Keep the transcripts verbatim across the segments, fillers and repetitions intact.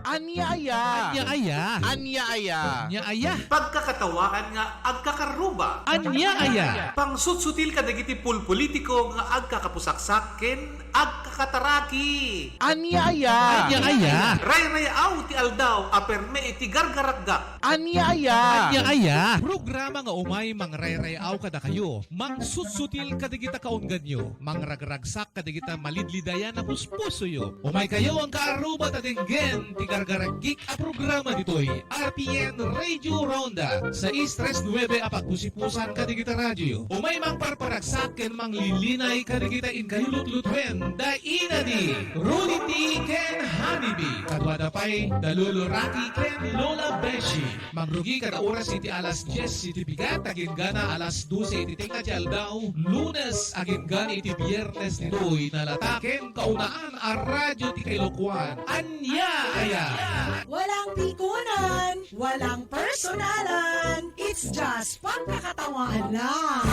Ania aya? Ania aya? Ania aya? Ania aya? Pagkakatawaan nga agkakaruba. Ania aya? Pangsutsutil kadagiti pulpolitiko nga agkakapusaksak ken agkakataraki. Ania aya? Ania aya? Rayrayaw ti aldaw a perme iti gargarakgak. Ania aya? Ania aya? Programa nga umay mangrayrayrayaw kadakayo, mangsutsutil kadagita kaungganyo, mangragragsak kadagita malidlidayan a puspusoyo. Umaykayo, agkaaruba, ta denggen ti gargaragik a programa ditoy R P N Radio Ronda, sais tres nuebe a pagpusipusan kadagita radioyo. Umay mangparparagsak ken manglilinay kadagita inkayo lutlutuen, da ina ni Rudy T ken Honey B. Kaduada pay da Lolo Rocky ken Lola Beshi. Mangrugi kada oras iti alas dies iti bigat, agingga alas dose iti tengnga ti aldaw, Lunes agingga iti Biernes ditoy nalata ken kaunaan a radyo ti Kailokuan. Ania aya? Walang pikunan, walang personalan. It's just pagkakatawaan lang.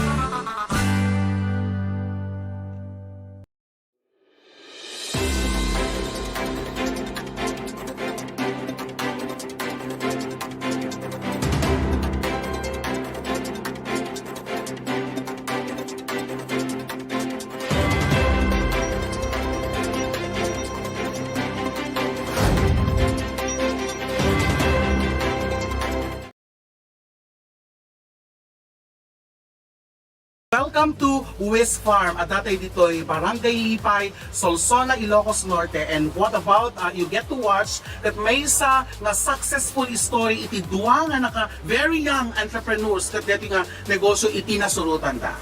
Welcome to Wis Farm. Adda tayo ditoy Barangay Lipay, Solsona, Ilocos Norte. And what about, uh, you get to watch that maysa nga successful story iti dua nga naka very young entrepreneurs ket deti nga negosyo iti nasurotanda.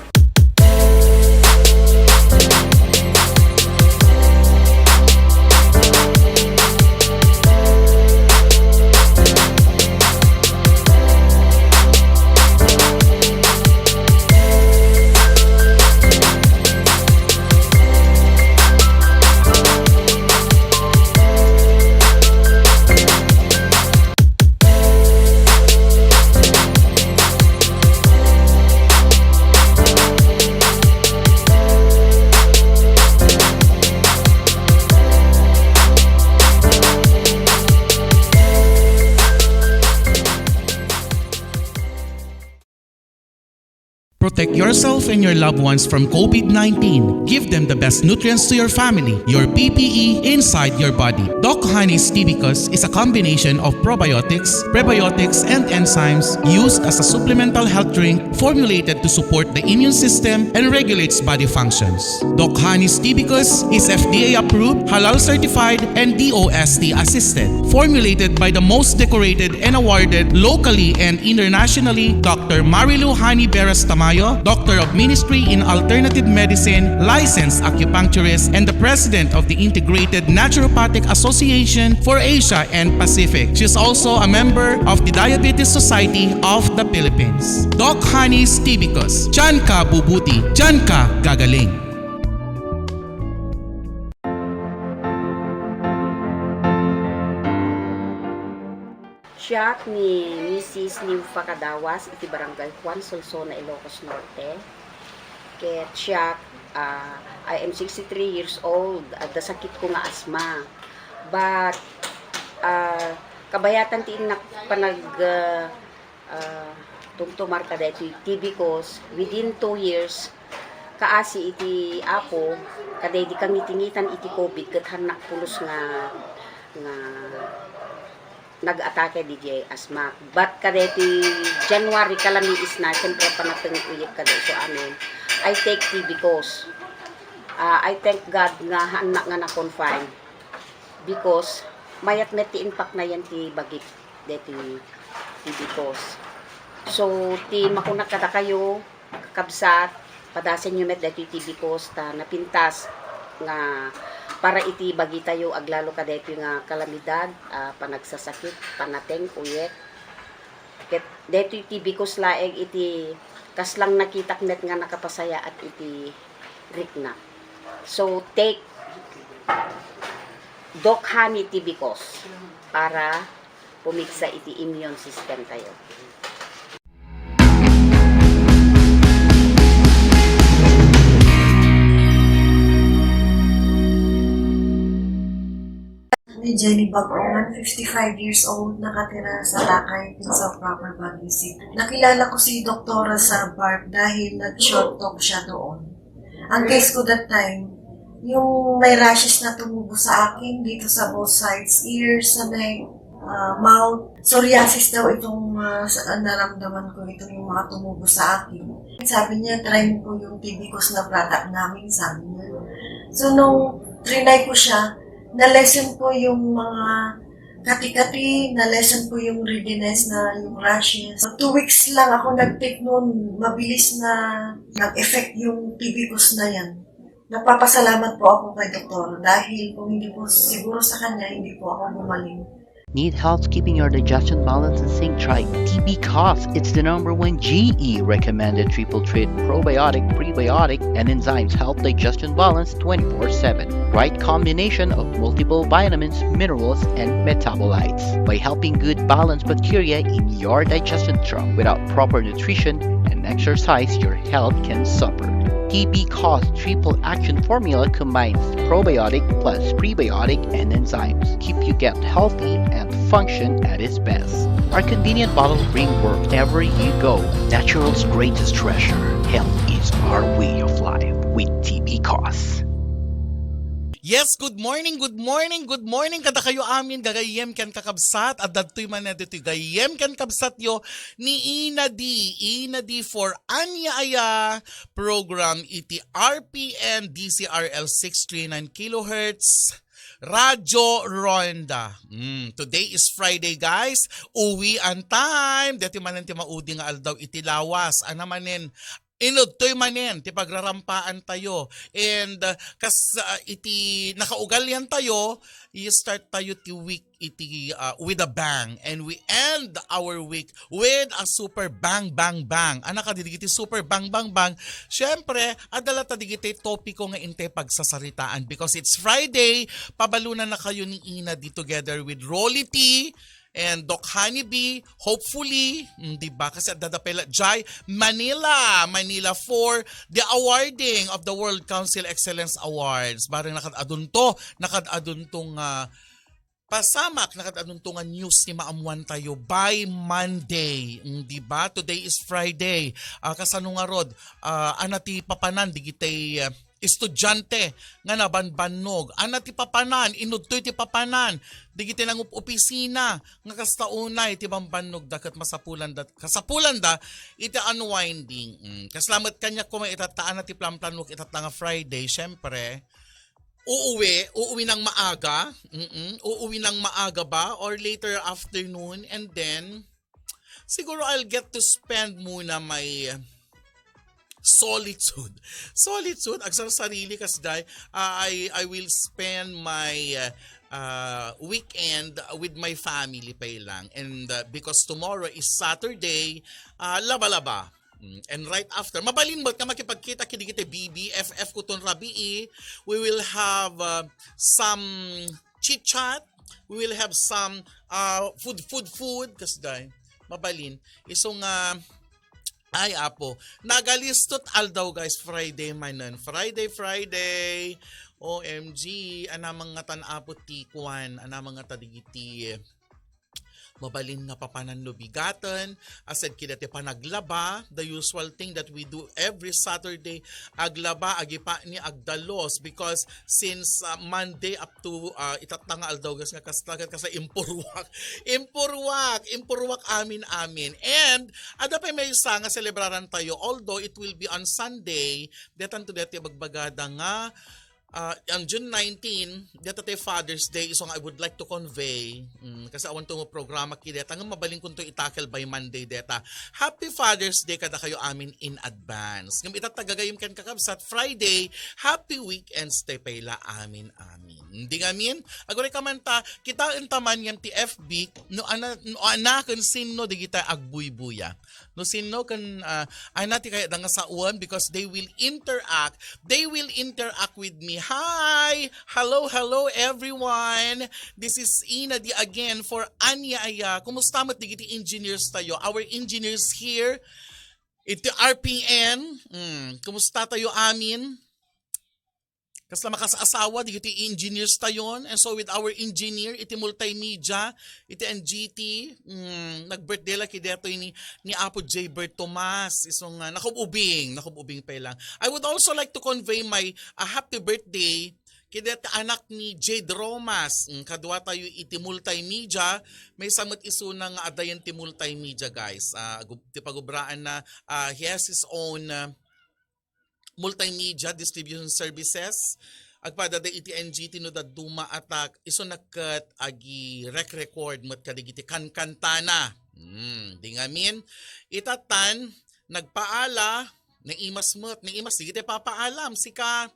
Protect yourself and your loved ones from COVID nineteen. Give them the best nutrients to your family, your P P E inside your body. Doc Honey's Tibicus is a combination of probiotics, prebiotics, and enzymes used as a supplemental health drink formulated to support the immune system and regulates body functions. Doc Honey's Tibicus is F D A approved, halal certified, and D O S T assisted. Formulated by the most decorated and awarded locally and internationally, Doctor Marilu Honey Beras Tamayo, Doctor of Ministry in Alternative Medicine, licensed acupuncturist, and the President of the Integrated Naturopathic Association for Asia and Pacific. She is also a member of the Diabetes Society of the Philippines. Doc Honey's Tibicus. Diyan ka bubuti. Diyan ka gagaling. Siak ni Missus Nympha Cadawas iti Barangay Juan, Solsona, Ilocos Norte. Ket siak, ah, I am sixty-three years old. Adda sakitko nga asma. But, ah, kabayatan ti innak panag, ah, ah, tumtumar kadaytoy Tibicus within two years, kaasi iti Apo, kadaydi kangitingitan iti COVID, ket hannak pulos nga, nga nag-atake didiay asma. But kadaytoy January, kalamiisna, siyempre, panateng uyek kadayso amin, I take Tibicus. Ah, I thank God nga hannak nga na-confine because mayat met ti impaknayan ti bagik deti Tibicus. So, ti makunak kadakayo, kakabsat, padasenyo met daytoy Tibicus ta napintas nga para iti bagitayo aglalo kadaytoy nga kalamidad, ah, panagsasakit, panateng, uyek. Ket daytoy Tibicus laeng iti kaslang nakitak met nga nakapasayaat iti rikna. So, take Doc Honey Tibicus para pumigsa iti immune system tayo. Ni Jenny Bagongan, fifty-five years old, nakatira sa Takay, Pinzon Proper, Baguio City. Nakilala ko si Doktora sa BARP dahil nag-short talk siya doon. Ang case ko that time, yung may rashes na tumubo sa akin dito sa both sides, ears, sa may ah, mouth, psoriasis daw itong ah, sa, naramdaman ko, itong yung mga tumubo sa akin. Sabi niya, "Try mo po yung Tibicos na product namin," sabi niya. So, nung trinay ko siya, na-lessen po yung mga kati-kati, na-lessen po yung readiness na yung rashes. So, two weeks lang ako nag-take noon, mabilis na nag-effect yung Tibicos na yan. Nagpapasalamat po ako kay Doktor dahil kung hindi po siguro sa kanya, hindi po ako gumaling. Need help keeping your digestion balance in sync? Try T B Cos. It's the number one G E recommended triple treat, probiotic, prebiotic, and enzymes help digestion balance twenty-four seven. Right combination of multiple vitamins, minerals, and metabolites by helping good balance bacteria in your digestion tract. Without proper nutrition and exercise, your health can suffer. T B Cos triple action formula combines probiotic plus prebiotic and enzymes. Keep your gut healthy and function at its best. Our convenient bottle bring wherever you go. Natural's greatest treasure. Health is our way of life with T B Cos. Yes, good morning, good morning, good morning kada kayo amin gagayyem ken kakabsat. Adda ditoy manen ditoy gayyem ken kabsatyo ni Ina D, Ina D for Ania Aya program iti R P N D C R L six three nine kilohertz Radyo Ronda. Mm, today is Friday, guys. Uwian time. Deti manen ti maudi nga aldaw iti lawas. Ana manen, inudtoy manen ti pagrarampaan tayo. And uh, kas uh, iti nakaugalian tayo, i-start tayo ti week iti uh, with a bang, and we end our week with a super bang bang bang. Ana kadi digiti super bang bang bang? Syempre, adda latta digiti topiko nga intay pagsasaritaan because it's Friday. Pabalunanna kayo ni Ina D together with Rolly T and Doc Honeybee, hopefully, mm, di ba? Kasi adda da pela jay Manila, Manila for the awarding of the World Council Excellence Awards. Bareng nakad-adunto, nakad-adunto nga pasamak, nakad-adunto nga news ti maammuan tayo by Monday, mm, di ba? Today is Friday. Ah, kasano ngarud, ah, ana ti papanan digitay ah, estudiante nga nabanbannog? Ana ti papanan, inudtoy ti papanan digiti nangup-opisina nga kasta unay ti banbannog da ket masapulan da, kasapulan da iti unwinding. Mm. Kasla met kaniak koma itatta, ana ti planplanok itatta nga Friday, syempre, uuwi, uuwi nang maaga. Mm-mm. Uuwi nang maaga ba or later afternoon, and then siguro I'll get to spend muna my solitude. Solitude, agsarsarili kasdiay. Ah, I I will spend my uh, uh, weekend with my family pay lang. And uh, because tomorrow is Saturday, uh, laba-laba. Mm, and right after, mabalin met nga makipagkita kidi kiti B B F F kuton rabii. We will have uh, some chit-chat. We will have some uh, food, food, food. Kasdiay, mabalin. Isu nga, ay, apo. Nagalistot aldaw, guys. Friday manen. Friday, Friday. O M G. Ana mangngatan, apo, ti kuan. Ana mangngatan digiti mabalin nga papanan no bigaten, ased kida ti panaglaba, the usual thing that we do every Saturday, aglaba, agipani, agdalus, because since uh, Monday up to uh, itatta nga aldaw, gas nga kasta, ket kasta impurwak, impurwak, impurwak amin, amin. And adda pay maysa nga selebraran tayo, although it will be on Sunday, detan to deti bagbagada nga uh, on June nineteen, deta ti Father's Day, isu nga I would like to convey, mm, kasi awan to nga programa ki deta, nga mabalin kunto i-tackle by Monday deta. Happy Father's Day kada kayo amin in advance. Ngem ita tagagayem ken kakabsat, Friday, happy weekends tayo pay la amin, amin. Di ngamin, aguray ka man ta, kitaen ta man ngem ti F B, no ana, no ana ken sinno digita agbuybuya. No sinno ken, ah, ana ti kayatda nga sawen, because they will interact, they will interact with me. Hi! Hello, hello everyone! This is Ina D again for Ania Aya. Kumusta met digiti engineers tayo? Our engineers here iti R P N. Mm, kumusta tayo amin? Kasla makaasawa, dagiti engineers tayon. And so with our engineer, iti multimedia, iti N G T, mm, nag-birthday la ki detoy ni, ni Apo J. Bert Tomas. Isu nga, nakububing, nakububing pa lang. I would also like to convey my, uh, happy birthday kideti anak ni Jade Romas. Mm, kadua tayo iti multimedia, may samot isuna nga adayan ti multimedia, guys. Ah, agu-, ti pagubraan na, ah, he has his own, ah, multimedia distribution services. Agpada da iti N G T no dadduma atak, isu nakket agi rek record met kadigiti kankantana. Hmm, di ngamin, itatan, nagpaala, naimas met, naimas, sige tayo papaalam, sika,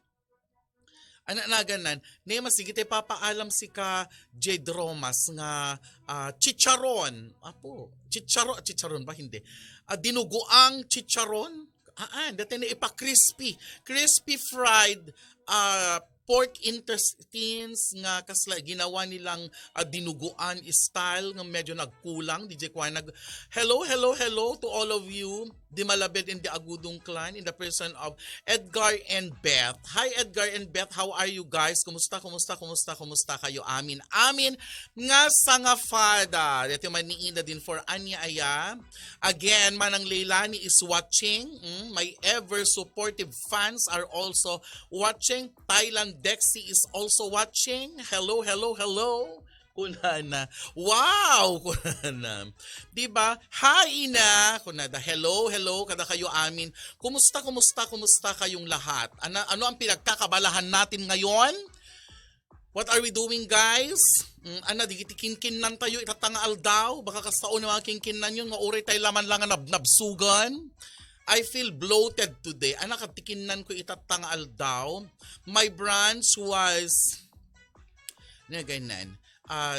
ano naganan, naimas, sige tayo papaalam, sika, Jade Romas, nga, ah, chicharon, apo, chicharon, chicharon ba, hindi, ah, dinuguang chicharon, Ah, ah, dati na ipa-crispy. Crispy fried, ah, pork intestines nga kasla ginawa nilang, ah, dinuguan style nga medyo nagkulang. D J Kwan nag-, hello, hello, hello to all of you, the Malabed and the Agudong clan in the person of Edgar and Beth. Hi, Edgar and Beth. How are you guys? Kumusta, kumusta, kumusta, kumusta kayo? Amin, amin nga sangafada. Dati man ni Ina din for Anya Aya. Again, Manang Leilani is watching. Mm, my ever supportive fans are also watching. Thailand Dexy is also watching. Hello, hello, hello. Kunana. Wow! Kunana. Di ba? Hi, Ina! Kunada. Hello, hello. Kada kayo amin. Kumusta, kumusta, kumusta kayong lahat? Ano, ano ang pinagkakabalahan natin ngayon? What are we doing, guys? Mm, ana, digiti kinkinnan tayo itatta nga aldaw. Baka kasta o nga kinkinnan yun, nga uray tayo laman lang nga nab-, nabsugan. I feel bloated today. Ana, katikinnan ko itatta nga aldaw. My brunch was, na ganyan. Ah,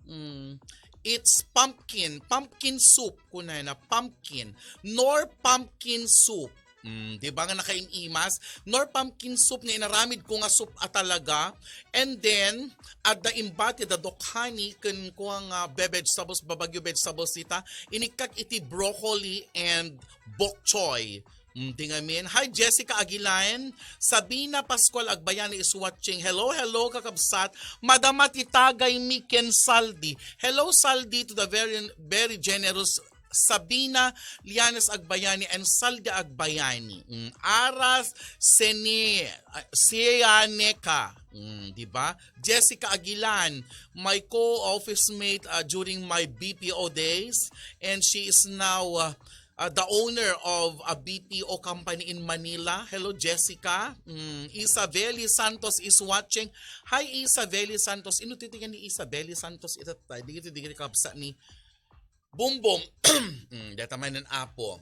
mm, it's pumpkin. Pumpkin soup, kunana. Pumpkin. Nor pumpkin soup. Mm, di ba nga nakaimimas? Nor pumpkin soup nga inaramid ko nga soup a talaga. And then, adda imbati da Doc Honey, ken ko nga be-, vegetables, babagyo vegetables dita. Inikkak iti broccoli and bok choy. Mm, di ngamin. Hi, Jessica Aguilan. Sabina Pascual Agbayani is watching. Hello, hello, kakabsat. Madama ti tagay mi ken Saldi. Hello, Saldi, to the very, very generous Sabina Lianes Agbayani and Saldi Agbayani. Mm, Aras Sene, ah, Sianeka. Mm, di ba? Jessica Aguilan, my co-office mate, uh, during my B P O days. And she is now, uh, uh, the owner of a B P O company in Manila. Hello, Jessica. Mm, Isabeli Santos is watching. Hi, Isabeli Santos. Ino titigan ni Isabeli Santos? Ita, di, di, di, kabsa ni Boom, boom. Mm, deta manen, Apo.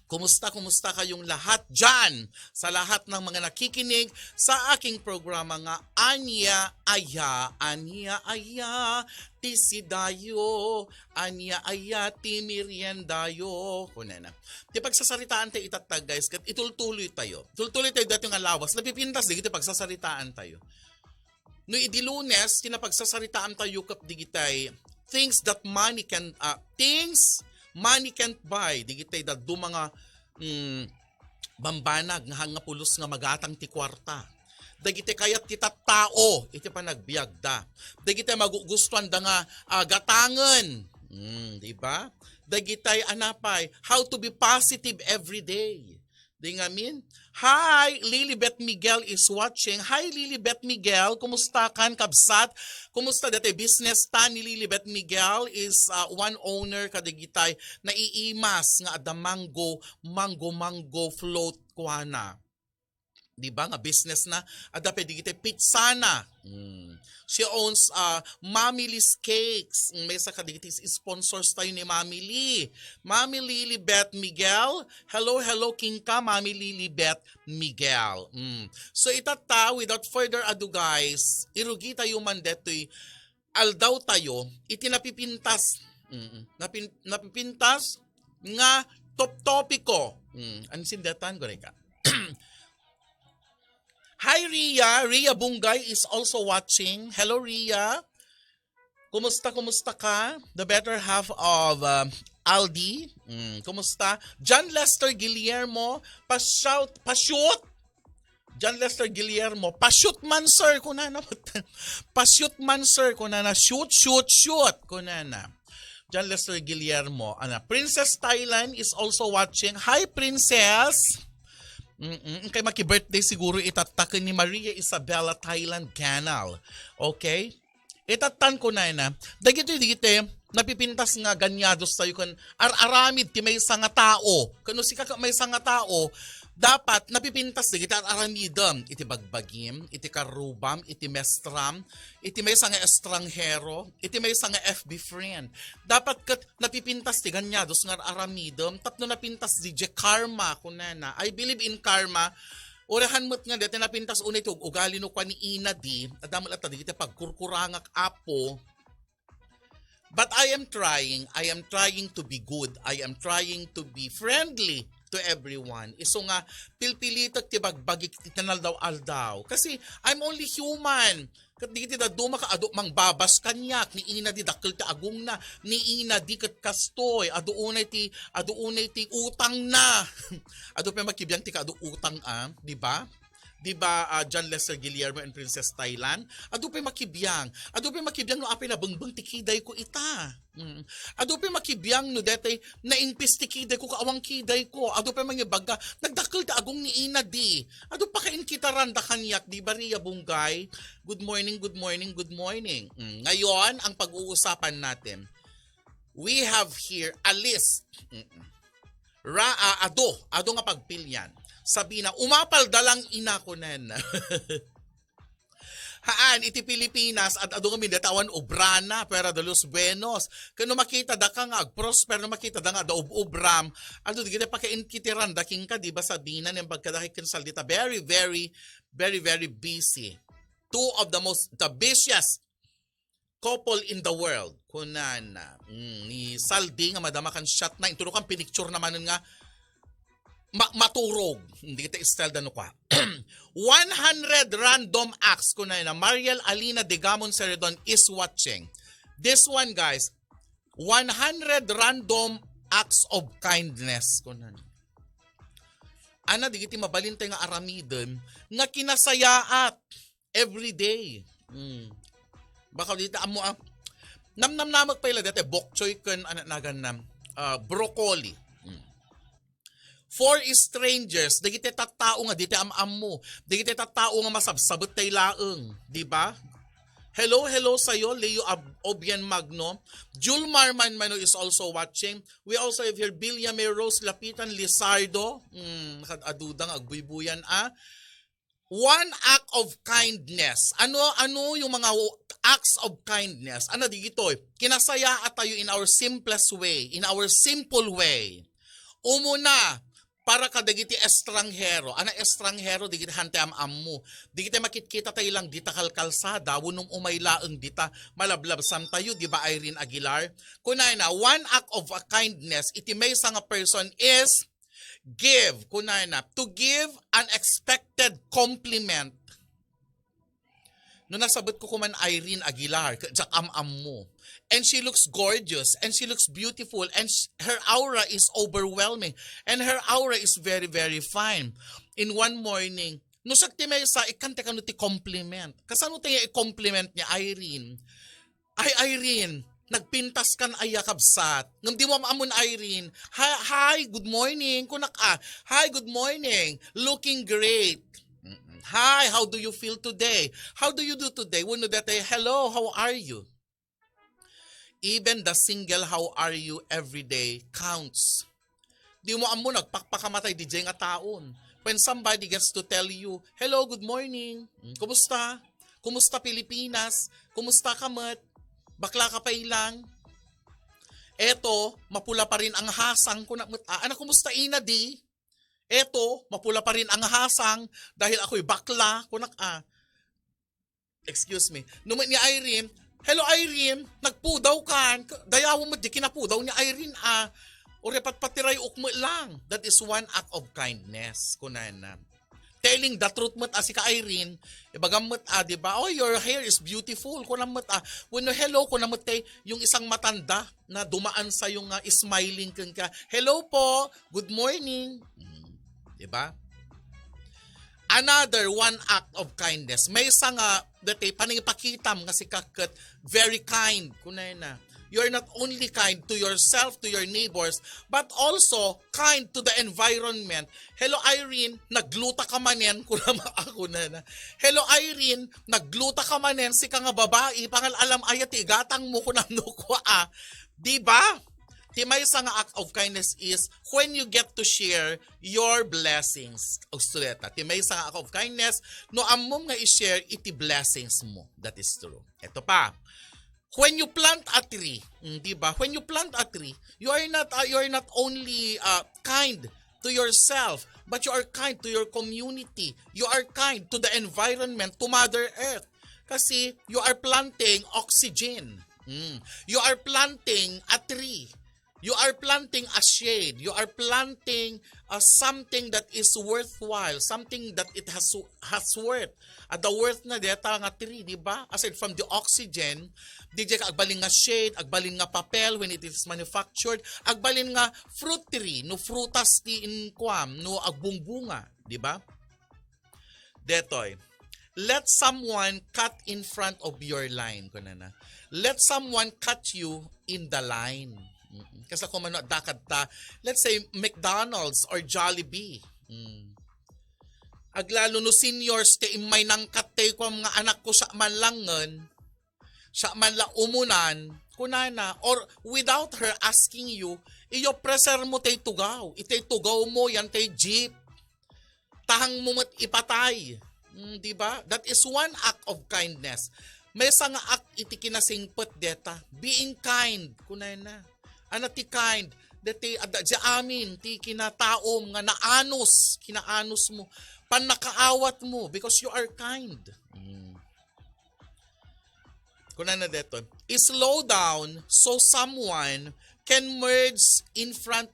Kumusta, kumusta kayong lahat dyan? Sa lahat ng mga nakikinig sa aking programa nga Ania Aya, Ania Aya, ti sidayo, Ania Aya, ti meriendayo. Kunana. Ti pagsasaritaan tayo itatta, guys, ket itultuloy tayo. Tultuloy tayo dati nga lawas. Napipintas, di, ti pagsasaritaan tayo. No, idi Lunes, ti napagsasaritaan tayo ket digitay things that money can, ah, things money can't buy. Digitay dadduma nga, mm, bambanag nga hanga pulos nga magatang ti kuarta. Dagiti kayat ti tattao iti panagbiagda. Dagiti magugustuanda nga, ah, gatangen. Mm, di ba? Dagitay anapay, how to be positive every day. Di ngamin. Hi, Lilibet Miguel is watching. Hi, Lilibet Miguel. Kumusta kan, kabsat? Kumusta dati business ta ni Lilibet Miguel is, uh, one owner kadigitay naiimas nga adda mango, mango, mango float kuana. Di ba nga business na? Adda pay digitay pizza na. Mm. She owns, uh, Mamily's Cakes. Mm, maysa kadigiti sponsors tayo ni Mami Lee. Mami Lilibet Miguel. Hello, hello, kenka, Mami Lilibet Miguel. Mm. So, itatta, without further ado, guys, irugi tayo man detoy aldaw tayo, iti napipintas. Mm. Napin-, napipintas nga top topiko. Mm. Ansin datan, Goreka? Hi, Ria. Ria Bungay is also watching. Hello, Ria. Kumusta, kumusta ka? The better half of, uh, Aldi. Mm, kumusta? John Lester Guillermo, pa-shout, pa-shoot. John Lester Guillermo, pa-shoot man, sir, kunana. Pa-shoot man, sir, kunana. Shoot, shoot, shoot, kunana. John Lester Guillermo, ana, Princess Thailand is also watching. Hi, Princess! Mm-mm. Kay maki-birthday siguro itatta ken ni Maria Isabella Thailand Ganal. Okay? Itattan ko na ina. Dagitoy dagiti napipintas nga ganyados tayo ken ar-aramid ti maysa nga tao. Ken no sika ket maysa nga tao, dapat napipintas dagiti ar-aramidem iti bagbagim, iti karrubam, iti mestram, iti maysa nga estranghero, iti maysa nga F B friend. Dapat ket napipintas ti ganyados nga ar-aramidem tapno napintas diay karma kunana. I believe in karma. Uray met nga dayta napintas unay ti ug-ugali no kua ni Ina di, adda met latta dagiti pagkurkurangak, Apo. But I am trying, I am trying to be good, I am trying to be friendly to everyone. Isu nga, pilpilitek ti bagbagik iti naldaw-aldaw. Kasi, I'm only human. Ket dagiti dadduma ka adu mangbabas kaniak, ni Ina di dakkel ti agongna, ni Ina di ket kastoy, adu unay ti, adu unay ti utangna. Adu pay makibiang ti kaadu utang, a, di ba? Di ba, ah, John Lester Guillermo and Princess Thailand? Adu pay makibiang. Adu pay makibiang no apay nabengbeng ti kiday ko ita. Mm. Adu pay makibiang no detay naingpis ti kiday ko, kaawan kiday ko. Adu pay mangibaga, nagdakkel ti agong ni Ina di. Adu pakainkitaranda kaniak, di ba, Ria Bungay? Good morning, good morning, good morning. Mm. Ngayon, ang pag-uusapan natin, we have here a list. Mm-mm. Ra, ah, adu, adu nga pagpilian. Sabina, umapal da lang ina ko nen. Haan, iti Pilipinas, at adu nga mindatawan obrana, fuera de los buenos. Ken no makita da ka nga agprosper, no makita da nga da ub-ubram, adu, di kita pakainkitiranda kenka, di ba, Sabina, nen pagkadakit ken saldita. Very, very, very, very busy. Two of the most, the busiest couple in the world. Kunana, mm, ni Saldi nga madama kan shot na, inturo kan pinicture naman nga ma- maturog. Hindi kita style da no kwa. One hundred random acts, kunana, Mariel Alina Degamon Seredon is watching. This one, guys, one hundred random acts of kindness, kunana. Ana, di kiti mabalintay nga aramiden nga kinasayaat every day. Mm. Baka dita amo, ah, namnamnamek pay la dati bok choy ken anak nagan na, ah, broccoli. Mm. For strangers, dagiti tattao nga diti am-ammo, dagiti tattao nga masabsabet tay laeng, di ba? Hello, hello sayo, Leo Ab- Obian Magno. Julmar Manmano is also watching. We also have here Bilya May Rose Lapitan Lizardo. Mm, nakad-aduda nga agbuybuyan, ah. One act of kindness. Ano, ano yung mga w- acts of kindness? Ano digitoy? Kinasayaat tayo in our simplest way, in our simple way. Umuna, para kadagiti estranghero. Ana estranghero, digiti hante am-ammo. Digiti makitkita tayo lang dita kalkalsada, wenno umay laeng dita malablabsam tayo, di ba, Irene Aguilar? Kunana, one act of a kindness, iti maysa nga person is give. Kunana, to give unexpected compliment. No nasabet ko kuman Irene Aguilar, ket diak am-ammo. And she looks gorgeous, and she looks beautiful, and sh- her aura is overwhelming, and her aura is very, very fine. In one morning, no siak ti maysa, ikkan ti kano ti compliment. Kasano tayo i-compliment ni Irene? Ay, Irene, nagpintas kan aya, kabsat. Ngem di mo am-ammon, Irene. Hi, hi, good morning. Kunak, ah, hi, good morning. Looking great. Mm-mm. Hi, how do you feel today? How do you do today? Wenno dati, hello, how are you? Even the single how are you every day counts. Di mo ammo, nagpakpakamatay diay nga taon. When somebody gets to tell you, "Hello, good morning. Mm, kumusta? Kumusta Pilipinas? Kumusta ka met? Bakla ka pay lang?" Eto, mapula pa rin ang hasang ko na met. Ah, anak, kumusta ina di? Eto, mapula pa rin ang hasang dahil ako'y bakla, kunak, ah. Excuse me. No met ni Irene, "Hello, Irene, nagpudaw kan?" K- Dayaw met di kinapudaw ni Irene, ah. Uray patpatiray ukmo lang. That is one act of kindness, kunana. Telling the truth met, ah, sika Irene, ibagam met, ah, di ba? "Oh, your hair is beautiful," kunam met, ah. Wenno, "Hello," kunam met, tay, yung isang matanda na dumaan sa yung, ah, smiling kenka. "Hello po, good morning." Mm, di ba? Another one act of kindness. Maysa nga, dati, panangipakitam nga sika ket very kind. Kunana, you are not only kind to yourself, to your neighbors, but also kind to the environment. Hello, Irene, nagluta ka manen, kunana, ako na na. Hello, Irene, nagluta ka manen, sika nga babai, pangal-alam aya ti igatang mo, kunam no kua, a. Di ba? Ti maysa nga act of kindness is when you get to share your blessings. Usto deta. Ti maysa nga act of kindness, no ammom nga i-share iti blessings mo. That is true. Ito pa. When you plant a tree, mm, di ba? When you plant a tree, you are not uh, you are not only uh, kind to yourself, but you are kind to your community. You are kind to the environment, to Mother Earth. Kasi you are planting oxygen. Mm. You are planting a tree. You are planting a shade. You are planting uh, something that is worthwhile, something that it has has worth. At the worth na deta nga tree, di ba? Aside from the oxygen, di ka agbalin nga shade, agbalin nga papel when it is manufactured, agbalin nga fruit tree, no frutas ti inkuam, no agbungbunga, di ba? Detoy, let someone cut in front of your line, kunana. Let someone cut you in the line. Mm-mm. Kasi kung ano, dakad ta, let's say, McDonald's or Jollibee. Mm. Aglalo no seniors, ti immay nangkat tayo kung mga anak ko sa manlangen, sa man la umunan, kunana, or without her asking you, iyo preser mo tay tugaw. Itay tugaw mo, yan tay jeep. Tahang mo met ipatay. Mm, di ba? That is one act of kindness. Maysa nga act iti kinasingpet deta. Being kind, kunana. Ana ti kind? Deti adda di amin ti kinataom nga naanus, kinaanus mo. Pannakaawat mo because you are kind. Mm. Kunana deton, slow down so someone can merge in front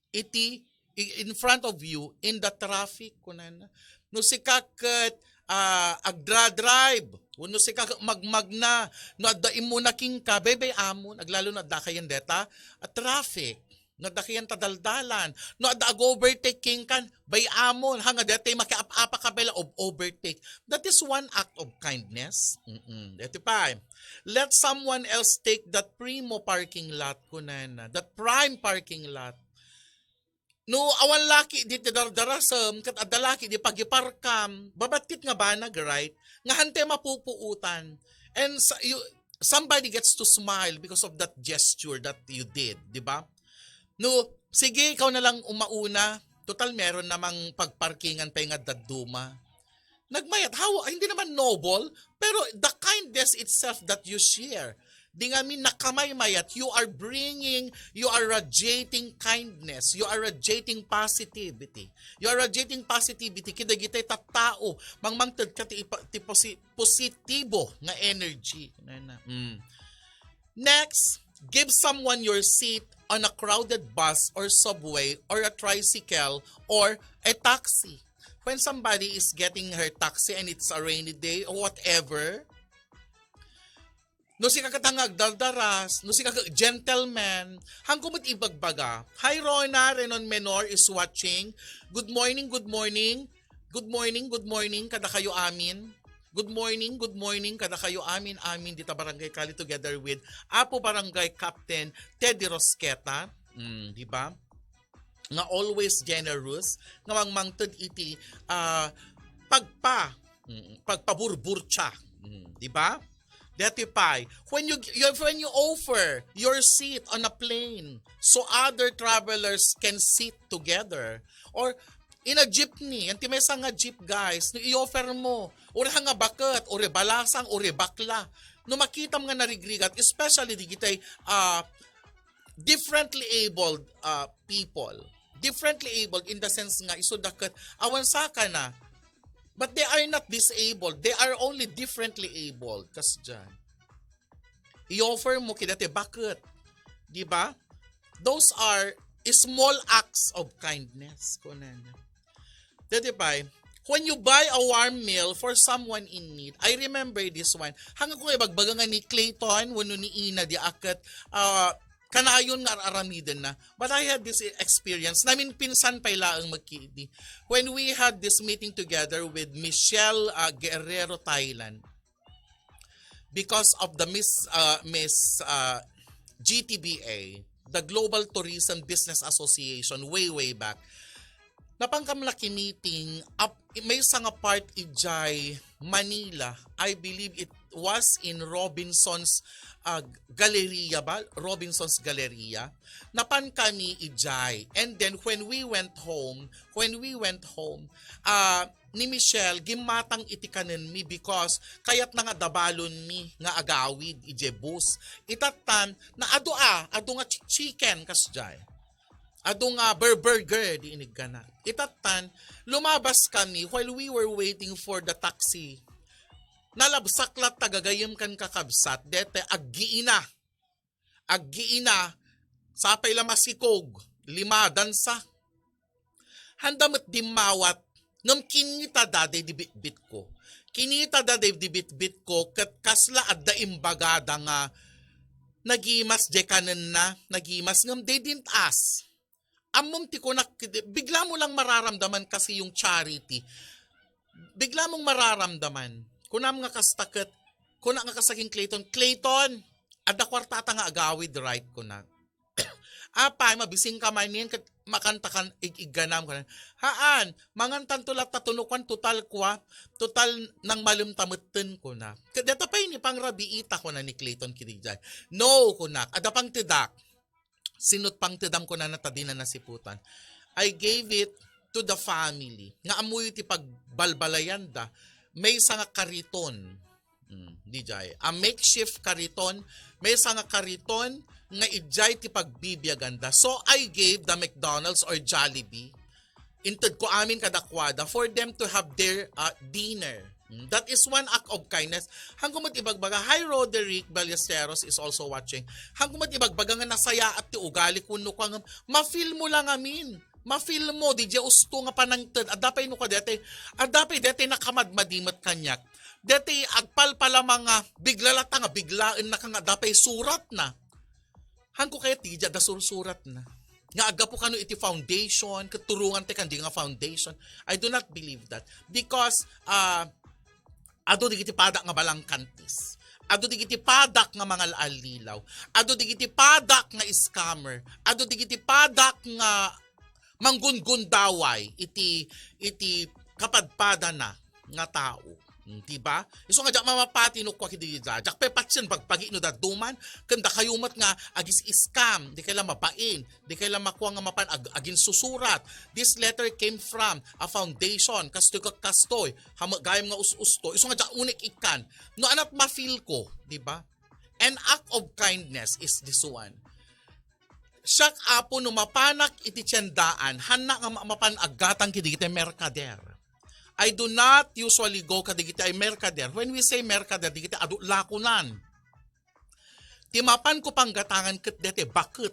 iti i- in front of you in the traffic, kunana. No sika ket ah, agdra-drive, wenno sika ket magmagna, no adda immuna kenka, baybay-amon, aglalo no adda kayan deta a traffic, no adda kayan ta daldalan, no adda ag-overtake kenka, bay-amon, ha, nga deta makiap-apa ka bela of overtake. That is one act of kindness. Mm-mm. Deti pa, let someone else take that primo parking lot, kunana. That prime parking lot. No awan laki di ti dardarasem, ket adda laki di pagiparkam, babattit nga banag, right? Nga hante mapupuotan. And sa, you, somebody gets to smile because of that gesture that you did, di ba? No, sige, ikaw na lang umauna. Total, meron namang pagparkingan pay nga dadduma. Nagmayat, how, hindi naman noble, pero the kindness itself that you share. Di ngamin nakamaymayat, you are bringing, you are radiating kindness, you are radiating positivity. You are radiating positivity, kidagitay tattao, mangmangted ka ti, ipa- ti posi- positibo nga energy. Nana. Mm. Next, give someone your seat on a crowded bus or subway or a tricycle or a taxi. When somebody is getting her taxi and it's a rainy day or whatever, no sika ket nga agdardaras, no sika ket gentleman, hangko met ibagbaga. Hi, Rona, Renon Menor is watching. Good morning, good morning. Good morning, good morning, kada kayo amin. Good morning, good morning, kada kayo amin, amin, dita Barangay Kali together with Apo Barangay Captain Teddy Rosqueta. Mm, di ba? Nga always generous, nga mangmangted iti ah, pagpa, mm, pagpaburburtsa. Mm, di ba? Dati pay, when you, you when you offer your seat on a plane so other travelers can sit together, or in a jeepney, anti may nga jeep, guys, no i-offer mo, uri nga baket, uri balasang, uri bakla, no makitam nga narigrigat, especially digitay ah, differently abled uh, people. Differently abled in the sense nga isu daket awan saka na. But they are not disabled. They are only differently abled. Kasdiay. I-offer mo kidati bakit? Di ba? Those are small acts of kindness. Kunan. Dati pa, when you buy a warm meal for someone in need, I remember this one. Hanggang ko ibagbaga nga ni Clayton, wano ni Ina, di akat, uh, kanayon nga ar-aramidenna. But I had this experience. Naminpinsan pay laeng magkidi. When we had this meeting together with Michelle, ah, Guerrero Thailand, because of the Miss, ah, Miss, ah, G T B A, the Global Tourism Business Association, way, way back, napan kami naki-meeting, ap-, maysa nga part idiay Manila. I believe it was in Robinson's, ah, Galleria ba? Robinson's Galleria. Napan kami idiay. And then when we went home, when we went home, ah, ni Michelle, gimmatang iti kanenmi because kayatna nga dabalonmi nga agawid idiay bus. Itattan, na adu a, adu nga chi-, chicken kasdiay. Adu nga bur-, burger di iniggana. Itattan, lumabas kami while we were waiting for the taxi. Nalabsak latta gagayyem ken kakabsat, dete aggiina. Aggiina, sapay la masikog, limadansa. Handa met dimmawat, ngem kinitada daydi bitbitko. Kinitada daydi bitbitko, ket kasla adda imbagada nga nagimas diay kanenna, nagimas ngem daydi intaas. Ammom ti kunak, bigla mo lang mararamdaman kasi yung charity. Bigla mong mararamdaman. Kunam nga kasta ket, kuna nga kasta ken Clayton, "Clayton, adda kuartata nga agawid, right?" kunak. "Apay, mabising ka manen ket makanta kan ig-igganam," kunak. "Haan, mangantanto latta tunukuan, total kua, total nangmalemta metten," kunak. "Ket deta pay ni pangrabiita," kuna ni Clayton kidi jay. "No," kunak, "adda pangtedak." Sinot pangtedam kunana ta dina nasiputan. I gave it to the family. Nga ammoyo ti pagbalbalayanda, maysa nga kariton. Mm, dijay. A makeshift kariton, maysa nga kariton nga idiay ti pagbibiaganda. So I gave the McDonald's or Jollibee. Intedko amin kadakuada for them to have their, uh, dinner. Hmm, that is one act of kindness. Hangko met ibagbaga, hi, Roderick Ballesteros is also watching. Hangko met ibagbaga nga nasayaat ti ugali, kunno kua nga, ma-feel mo lang amin. Ma-feel mo, di jay usto nga panangted. Adda pay no ka dete, adda pay dete nakamadmadi met kaniak. Dete agpalpalama nga, bigla latta nga, biglaennaka nga, adda pay suratna. Hangko kayat ti, diay adda sursuratna. Nga aggapu kano iti foundation, ket turongan ti kandi nga foundation. I do not believe that. Because, ah, adu digiti padak nga balangkantis. Adu digiti padak nga mangal-allilaw. Adu digiti padak nga scammer. Adu digiti padak nga manggungundaway iti, iti kapadpadana nga tao. Hmm, di ba? Isu nga diak mamapati no kua kidi da. Diak pay patien bagpagi no dadduma. Ken dakayo met nga agis-scam, dikay la mabain, dikay la makua nga mapan ag-, aginsusurat. This letter came from a foundation. Kastoy ket kastoy. Hame gayam nga us-usto. Isu nga diak unik ikkan. No anat ma-feel ko, di ba? An act of kindness is this one. Siak, Apo, no mapanak iti tiendaan, hannak nga ma-, mapan aggatang kidigiti merkader. I do not usually go kadigiti ay merkader. When we say merkader, digiti adu lakonan. Ti mapanko panggatangan ket dete baket.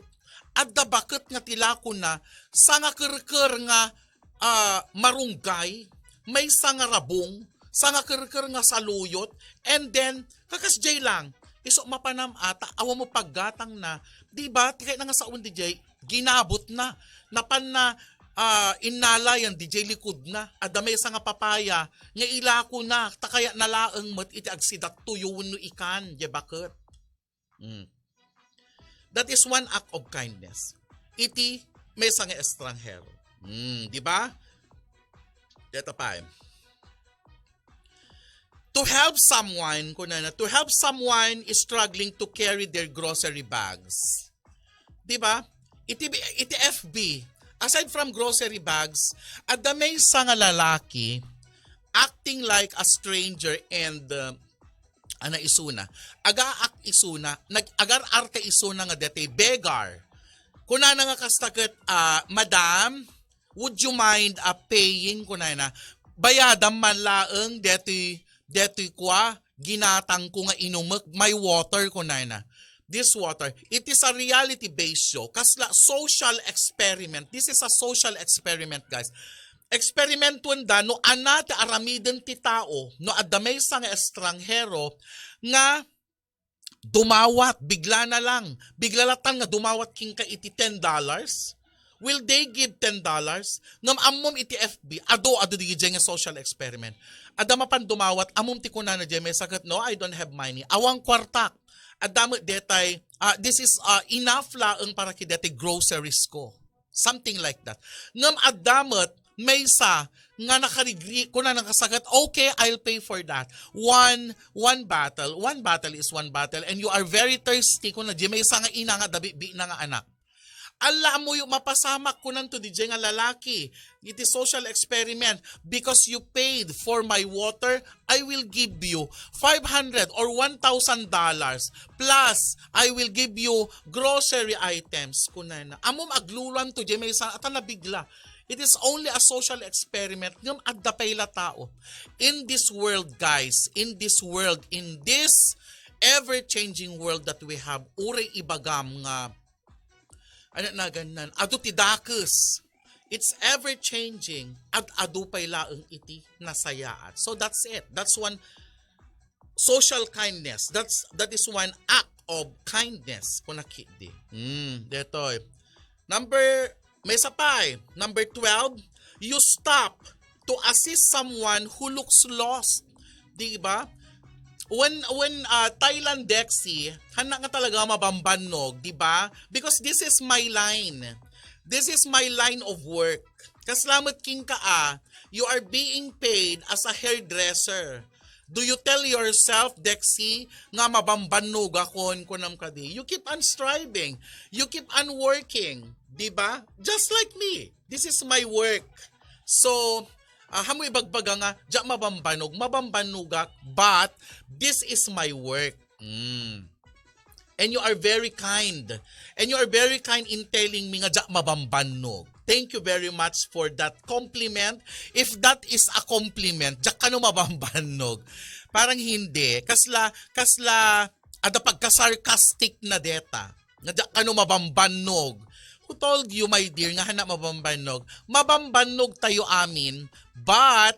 Adda baket nga ti lakona, sangakerker nga, ah, marunggay, maysa nga rabong, sangakerker nga saluyot, and then, kakasdiay lang, isu mapanam ata, awan mo paggatangna, di ba? Ti kayatna nga sawen dijay, ginabutna, napanna, ah, innalayan dijay likudna, adda maysa nga papaya, nga ilakona, ta kayatna laeng met iti agsidattuyo wenno ikan, diay baket. Mm. That is one act of kindness. Iti maysa nga estranghero. Mm, di ba? Deta pay. To help someone, kunana, to help someone is struggling to carry their grocery bags. Di ba? Iti, iti F B, aside from grocery bags, adda maysa nga lalaki acting like a stranger and, uh, ana isuna. Agaak isuna, nag-agar-arte isuna nga deti beggar. Kunana nga kasta ket, ah, "Madam, would you mind, ah, paying?" kunana. "Bayadam man laeng deti, deti kua, ginatangko nga inumek, my water," kunana. This water, it is a reality-based show. Kasla social experiment. This is a social experiment, guys. Eksperimentuenda no ana ti aramiden ti tao, no adda maysa nga estranghero nga dumawat, bigla na lang. Bigla latan nga dumawat kenka iti ten dollars. Will they give ten dollars? Ngem ammom iti F B, adu, adu diay nga social experiment. Adda mapan dumawat, ammom ti kunana diay maysa ket, "No, I don't have money. Awan kuartak." Adda met detay, ah, this is, ah, enough laeng para kadetay groceries ko. Something like that. Ngem adda met maysa nga nakarigri, kunana kasta ket, "Okay, I'll pay for that." One, one bottle, one bottle is one bottle, and you are very thirsty, kuna diay maysa nga ina nga adda bibiitna nga anak. "Ala, ammoyo, mapasamak," kunanto diay nga lalaki, iti social experiment, "because you paid for my water, I will give you five hundred or one thousand dollars, plus I will give you grocery items," kunana. Ammom, agluluanto diay maysa, ata nabigla. It is only a social experiment. Ngem adda pay la tao. In this world, guys, in this world, in this ever-changing world that we have, uray ibagam nga, ano nagannan, adu ti dakes. It's ever-changing. Ad-adu pay laeng iti nasayaat. So that's it. That's one social kindness. That's, that is one act of kindness. Kuna ketdi. Hmm, detoy. Number, maysa pay. Number twelve, you stop to assist someone who looks lost. Di ba? When, when, ah, Thailand Dexy, hana nga talaga mabambannog, di ba? Because this is my line. This is my line of work. Kasla met kenka, ah, you are being paid as a hairdresser. Do you tell yourself, Dexy, nga mabambannogakon, kunam kadi? You keep on striving. You keep on working. Di ba? Just like me. This is my work. So, ah, ammo ibagbaga nga, diak mabambannog, mabambannogak, but this is my work. Mm. And you are very kind. And you are very kind in telling me nga diak mabambannog. Thank you very much for that compliment. If that is a compliment, diak kano mabambannog. Parang hindi. Kasla, kasla, adda pagka-sarcastic na deta. Nga diak kano mabambannog. Who told you, my dear, nga hana mabambannog? Mabambannog tayo amin, but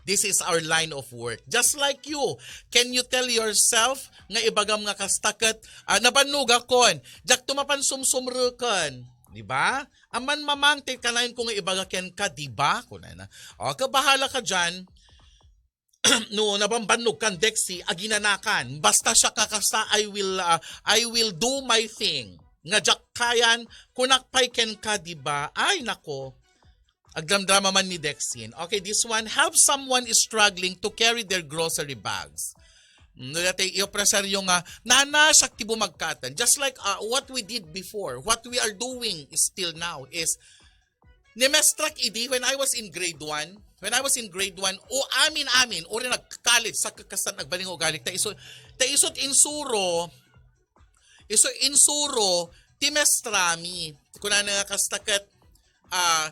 this is our line of work. Just like you, can you tell yourself nga ibagam nga kasta ket, ah, nabannogakon, diakto mapan sumsumreken, di ba? Aman mamang ti kanayon ko nga ibaga kenka, di ba? Kunana. O, kabahala ka diyan. No, nabambannog kan Dexy, aginanakan. Basta siak nga kasta, I will, ah, I will do my thing. Nga diak kayan, kunak pay kenka, di ba? Ay, nako. Agdramdrama man ni Dexin. Okay, this one, help someone is struggling to carry their grocery bags. Mm, no, dati, i-offeryo nga, nana, siak ti bumagkatan. Just like, uh, what we did before, what we are doing is still now is, ni Mestrak idi, when I was in grade one, when I was in grade one, o amin-amin, uri nag-college, sa kakastan, nagbaling ugali, ta iso, ta iso't insuro, iso insuro, ti mestrami. Kunana nga kasta ket, ah,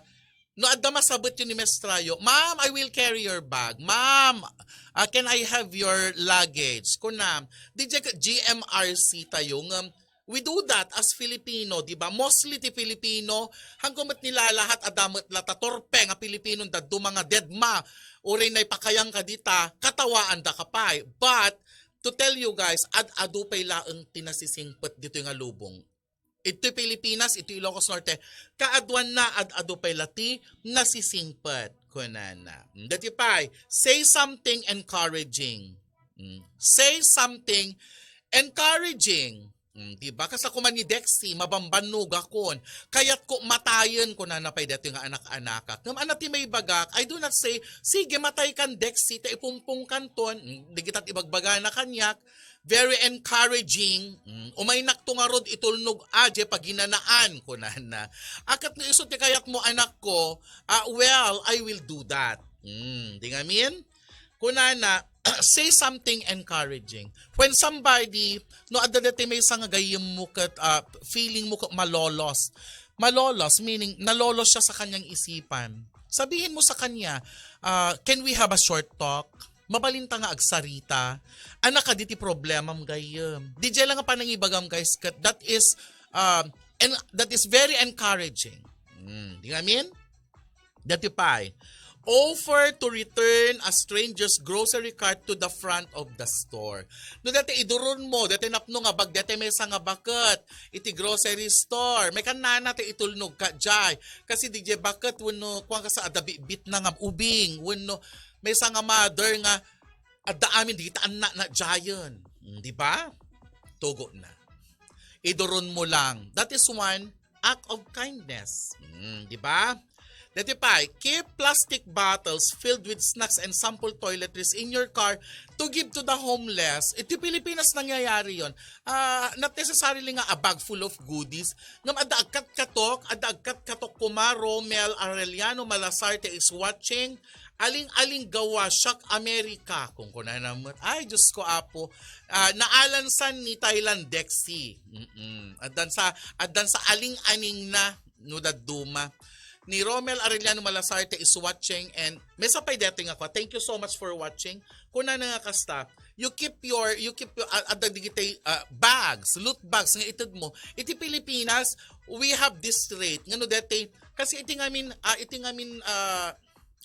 no adda masabet yo ni mestrayo, "Ma'am, I will carry your bag. Ma'am, ah, can I have your luggage?" Kunam, di G M R C tayo, ngem we do that as Filipino, di ba? Mostly ti Filipino, hangko met nilalahat, adda met la ta torpe nga Filipino, daduma nga dedma, uray naipakayang ka dita, katawaanda ka pay. But, to tell you guys, ad-adu pay laeng ti nasisingpet ditoy nga lubong. Itoy Pilipinas, itoy Ilocos Norte, kaaduanna, ad-adu pay la ti nasisingpet, kunana. Dati pay, say something encouraging. Mm. Say something encouraging. Mm, di ba? Kasta kuman ni Dexy, mabambannogakon. Kayatko matayen, kunana pay dati nga anak-anakak. Ngem ania ti maibagak, I do not say, "Sige, matay kan Dexy, ta ipumpong kanton." Mm, di kita ibagbagana kaniak. Very encouraging. Mm, umaynakto ngarud itulnog a, diay paginanaan, kunana. Akat no isu ti kayatmo, anakko, ah, well, I will do that. Mm, di ngamin? Kunana, say something encouraging. When somebody, no, adda dati maysa nga gayyemmo ket, ah, feeling mo ket malolos. Malolos, meaning, nalolos siya sa kanyang isipan. Sabihin mo sa kanya, ah, "Can we have a short talk? Mabalinta nga agsarita. Ania kadi ti problemam gayyem?" Di diay la nga panangibagam, guys, ket that is, ah, and that is very encouraging. Mm, di ngamin? Dati pay, Offer to return a stranger's grocery cart to the front of the store. No, dati iduron mo, dati napno nga bag, dati maysa nga baket iti grocery store. May kannana ti itulnog ka, jay. Kasi di jay baket, wenno, kuwan ka sa adda bitbit na nga ubing, wenno, maysa nga mother nga adda amin dagiti annak na jayen. Hmm, di ba? Tugo na. Iduron mo lang. That is one act of kindness. Hmm, di ba? Dati pay, keep plastic bottles filled with snacks and sample toiletries in your car to give to the homeless. Iti Pilipinas nangyayari yon. Ah, not necessarily nga a bag full of goodies. Ngem adda agkatkatok, adda agkatkatok kuma, Romel Arellano Malasarte is watching. Aling-aling gawa, Shock America. Kung kunana met, ay, Diyos ko, Apo. Ah, naalansan ni Thailand, Dexy. Mm-mm. Addan sa, addan sa aling-aning na, no dadduma. Ni Romel Arellano Malasarte is watching and may sapay dating ako. Thank you so much for watching. Kunana nga kasta, you keep your, you keep your, ah, adda digitay, ah, bags, loot bags nga ited mo. Iti Pilipinas, we have this trait. Ngano dati, kasi iti ngamin, ah, iti ngamin, ah,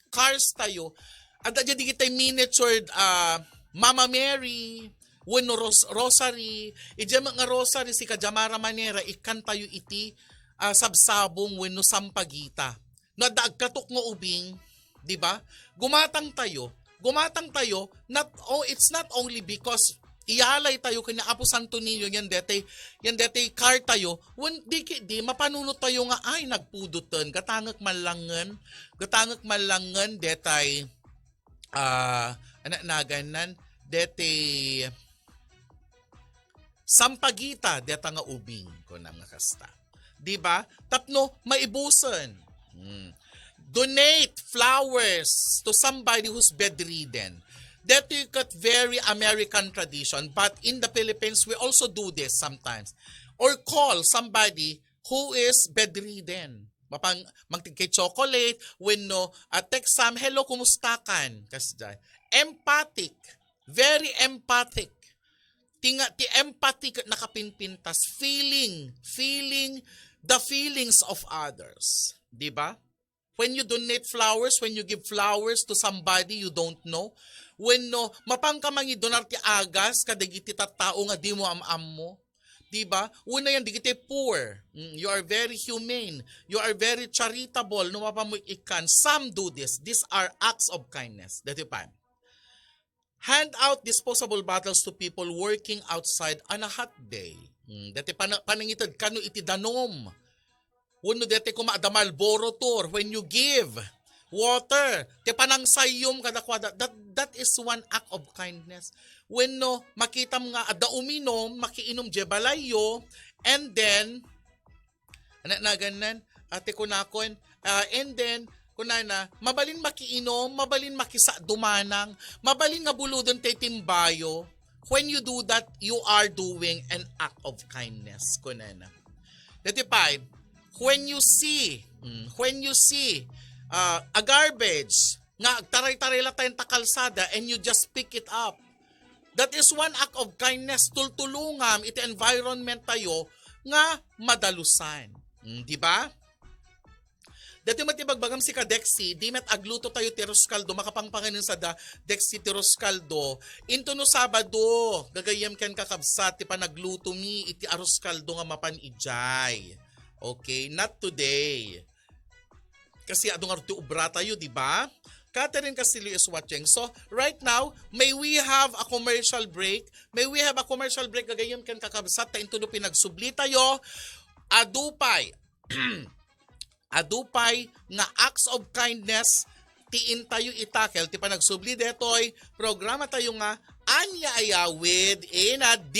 cars tayo, adda dagitay miniatured, ah, Mama Mary, wenno ros-, rosary, idiay nga rosary, si Kajamara Manera, ikkan tayo iti, ah, sabsabong wenno sampagita. No adda agkatok nga ubing, di ba? Gumatang tayo, gumatang tayo, not, oh, it's not only because iyalay tayo ken ni Apo Santo Niño, yan detay, yan detay car tayo, wen di ki-, di mapanunot tayo nga, ay, nagpudoten, gatangek mallangen, gatangek mallangen detay, ah, anak nagannan, detay sampagita deta nga ubing, kunam nga kasta. Di ba? Tapno maibusen. Hmm. Donate flowers to somebody who's bedridden. That you got very American tradition, but in the Philippines, we also do this sometimes. Or call somebody who is bedridden. Mapang, magtigkay chocolate, wenno, ah, text sam, "Hello, kumusta kan?" Kasdiay. Empathic. Very empathic. Ti nga, ti empathy ket nakapinpintas, feeling, feeling the feelings of others. Di ba? When you donate flowers, when you give flowers to somebody you don't know, wenno, mapangka mangidonar ti agas kadagiti tattao nga dimo am-ammo, di ba? Wenno yan, dagiti poor. Mm, you are very humane. You are very charitable. No, mapan mo ikkan. Some do this. These are acts of kindness. Dati pa. Hand out disposable bottles to people working outside on a hot day. Hmm, dati pana-, panangited kano iti danum. Wenno dati kuma adda Marlboro tour, when you give water, ti panangsayyum kadakuada, that, that is one act of kindness. Wenno makitam nga adda uminum, makiinum diay balayyo, and then Anak nagannan, ate kunakon, ah, and then, kunana, mabalin makiinom, mabalin makisado manang, mabalin nga buloden tay timbayo. When you do that, you are doing an act of kindness, kunana. Dati pay, when you see, mm, when you see, ah, a garbage, nga agtaray-taray la tayo ta kalsada and you just pick it up. That is one act of kindness. Tultulongam iti environment tayo nga madalusan. Hmm, di ba? Dati met ibagbagam si ka Dexy, di met agluto tayo ti arroz caldo, makapangpanganin sa da Dexy ti arroz caldo. Into no Sabado, gagayyem ken kakabsat, ti panagluto mi iti arroz caldo nga mapan idiay. Okay, not today. Kasi adu nga ti obra tayo, di ba? Catherine Castillo is watching. So, right now, may we have a commercial break? May we have a commercial break, gagayyem ken kakabsat, ta into no pinagsubli tayo, adu pay, adu pay nga acts of kindness, ti intayo itakel, ti panagsubli detoy programa tayo nga Ania Ayawid in a D.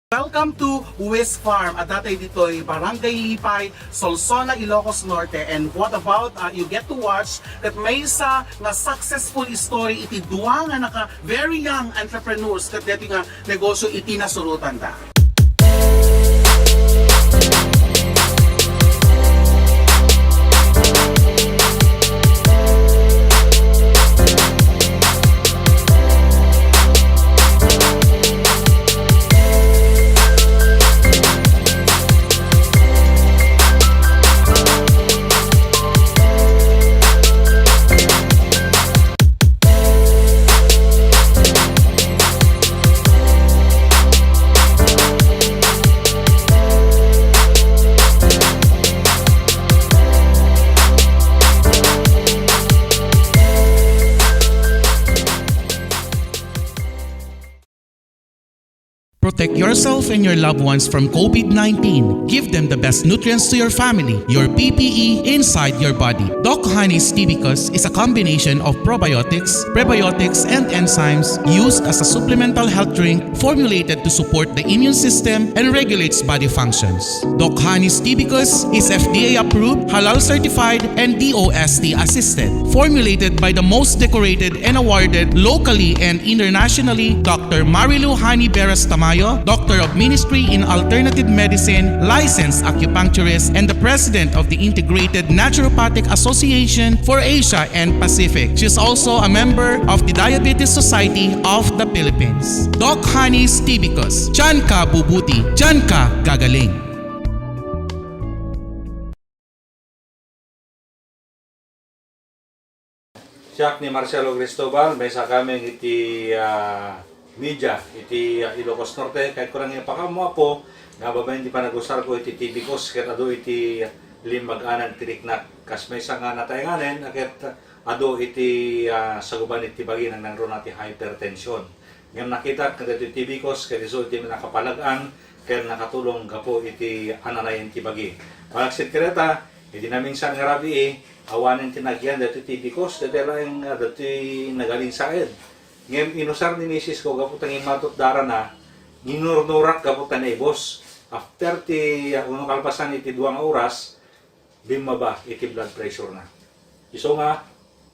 Welcome to Wiz Farm. Adda tayo ditoy Barangay Lipay, Solsona, Ilocos Norte. And what about, uh, you get to watch ket maysa nga successful story iti dua nga naka very young entrepreneurs ket deti nga negosyo iti nasurotanda. Protect yourself and your loved ones from COVID nineteen. Give them the best nutrients to your family, your P P E, inside your body. Doc Honey's Tibicus is a combination of probiotics, prebiotics, and enzymes used as a supplemental health drink formulated to support the immune system and regulates body functions. Doc Honey's Tibicus is F D A approved, halal certified, and D O S T assisted. Formulated by the most decorated and awarded locally and internationally, Doctor Marilu Honey Beras Tamayo, Doctor of Ministry in Alternative Medicine, licensed acupuncturist, and the President of the Integrated Naturopathic Association for Asia and Pacific. She is also a member of the Diabetes Society of the Philippines. Doc Honey's Tibicus, diyan ka bubuti, diyan ka gagaling. Siak ni Marcelo Cristobal, maysa kami iti, ah, media iti, ah, Ilocos Norte. Kayatko lang ipakaammo, Apo, nga babaen ti panagusarko iti Tibicus ket adu iti limmag-anan ti riknak. Kas maysa nga nataenganen a ket adu iti, ah, saguban iti bagi, nangruna ti hypertension. Ngem nakitak nga daytoy Tibicus ket isu ti nakapalag-ang ken nakatulong gapu iti ananayen ti bagi. Malaksid kadata, iti naminsan nga rabii, awanen ti nagyan daytoy Tibicus, daytoy laeng, ah, daytoy nagalinsaed. Ngem inusar ni misis ko gapu ta ngimmatot darana, nginurnurak gapu ta naibus. After ti, ah, uno kalpasan iti dua nga oras, bimmaba iti blood pressure na. Isu nga,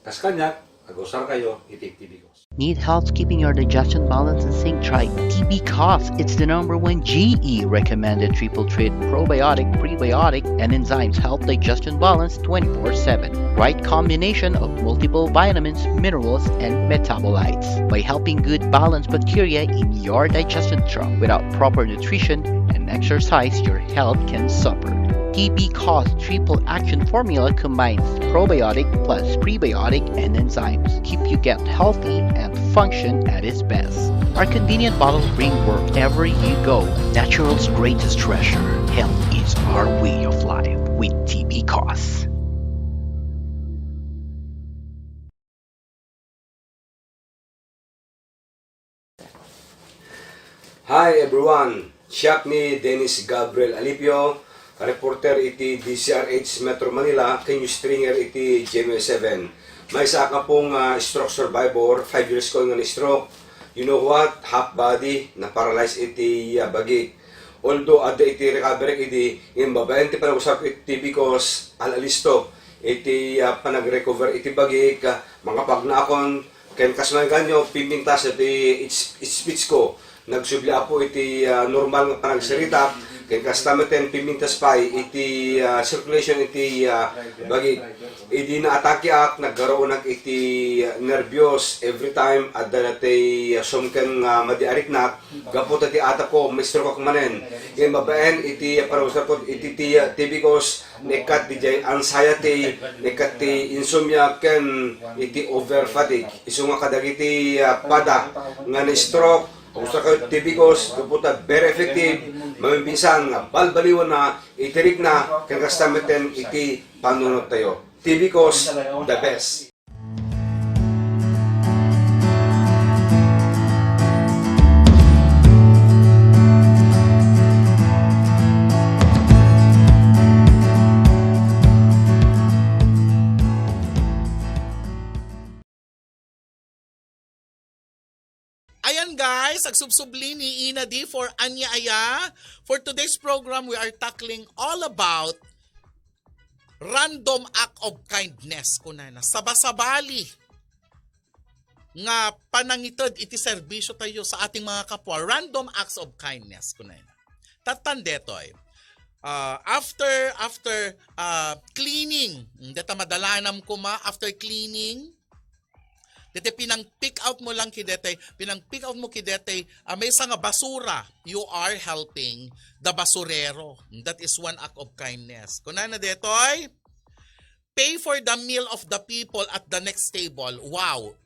kas kaniak, agusarkayo iti Tibicus. Need help keeping your digestion balance in sync? Try Tibicus. It's the number one G E recommended triple treat probiotic, prebiotic, and enzymes help digestion balance twenty-four seven. Right combination of multiple vitamins, minerals, and metabolites by helping good balance bacteria in your digestion tract. Without proper nutrition and exercise, your health can suffer. Tibicus triple action formula combines probiotic plus prebiotic and enzymes. Keep you gut healthy and function at its best. Our convenient bottle bring wherever you go. Natural's greatest treasure. Health is our way of life with Tibicus. Hi everyone! Siak ni Dennis Gabriel Alipio, reporter iti D Z R H Metro Manila, ken news stringer iti G M A seven. Maysa a kapong, ah, stroke survivor, five years ko nga na-stroke. You know what? Half body, na-paralyze iti, ah, bagik. Although adda iti recovery idi, ngem babaen ti panagusarko iti Tibicus, al-alisto iti, ah, panagrecover iti bagik, ah, mangapagnaakon, ken kas maganyo, pimintas iti speech ko. Nagsubli, Apo, iti, ah, normal nga panagsaritak, ken kasta met ti pimintas pay iti, ah, circulation iti, ah, bagik. Idi naatakeak, naggaruonak iti, ah, nerbios. Every time, adda daytoy, ah, sumken nga madi a riknak, gapu ta ti atapko, ma-strokeak manen. Ngem babaen iti, ah, panagusarko iti, ti, ah, Tibicus, naikkat diay anxiety, naikkat ti insomnia, ken iti over fatigue. Isu nga kadagiti, ah, pada nga na-stroke, agusarkayo iti Tibicus, gapu ta very effective, maminsan nga balbaliwanna iti rikna, ken kasta met iti panunottayo. Tibicus, the best. Ayan guys, agsubsubli ni Ina D for Ania Aya. For today's program, we are tackling all about random act of kindness, kunana. Sabasabali nga panangited iti serbisyo tayo sa ating mga kapwa. Random acts of kindness, kunana. Tattan detoy. Ah, after, after, ah, cleaning, deta madalanam kuma, after cleaning, dete pinang-pick out mo lang ki dete, pinang-pick out mo ki dete, ah, maysa nga basura, you are helping the basurero. That is one act of kindness. Kunana detoy, pay for the meal of the people at the next table. Wow.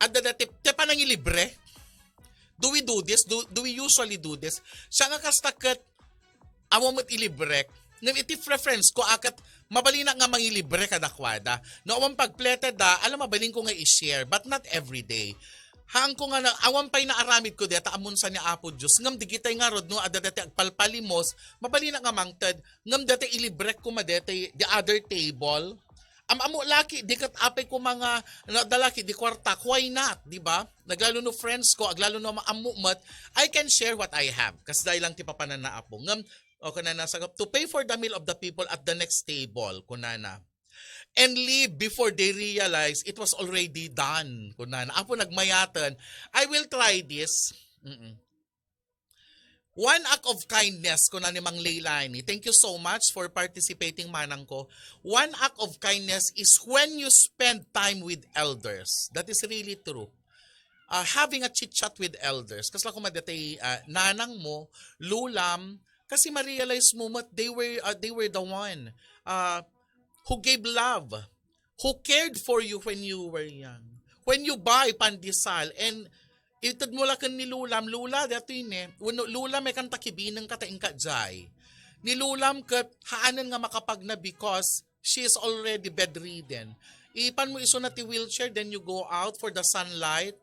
Adda dati, ti panangilibre? Do we do this? Do, do we usually do this? Siya nga kasta ket, awan met ilibrek. Ngem iti preference ko, a ket mabalinak nga mangilibre kadakuada. No, awan pagplete da, alam, mabalin ko nga i-share, but not every day. Haanko nga na, awan pay naaramidko deta, ammon sa ni Apo Dios. Ngem digitay ngarud, no, adda deti agpalpalimos, mabalinak nga mangted. Ngem deti ilibrek koma deti, the other table. Am-ammo laki, di ket apay ko mga, na, da laki, di kwarta, why not, di ba? Aglalo no friends ko, aglalo no ammok met, I can share what I have. Kasdiay lang ti papanan na Apo. Ngem, o, kunana, sagap, "To pay for the meal of the people at the next table," kunana. "And leave before they realize it was already done," kunana. Apo, nagmayaten. I will try this. Mm-mm. One act of kindness, kuna ni Mang Leilani. Thank you so much for participating, manang ko. One act of kindness is when you spend time with elders. That is really true. Uh, having a chit-chat with elders. Kasla koma deti, uh, nanang mo, lulam, kasi ma-realize mo met they were, uh, they were the one, uh, who gave love, who cared for you when you were young. When you buy pandesal and ited mo la ken ni lulam, "Lula, detoy ne." Wenno, "Lula, mekanta kibineng ka ta inka jay." Ni lulam ket haanen nga makapagna because she is already bedridden. Ipan mo isuna ti wheelchair, then you go out for the sunlight,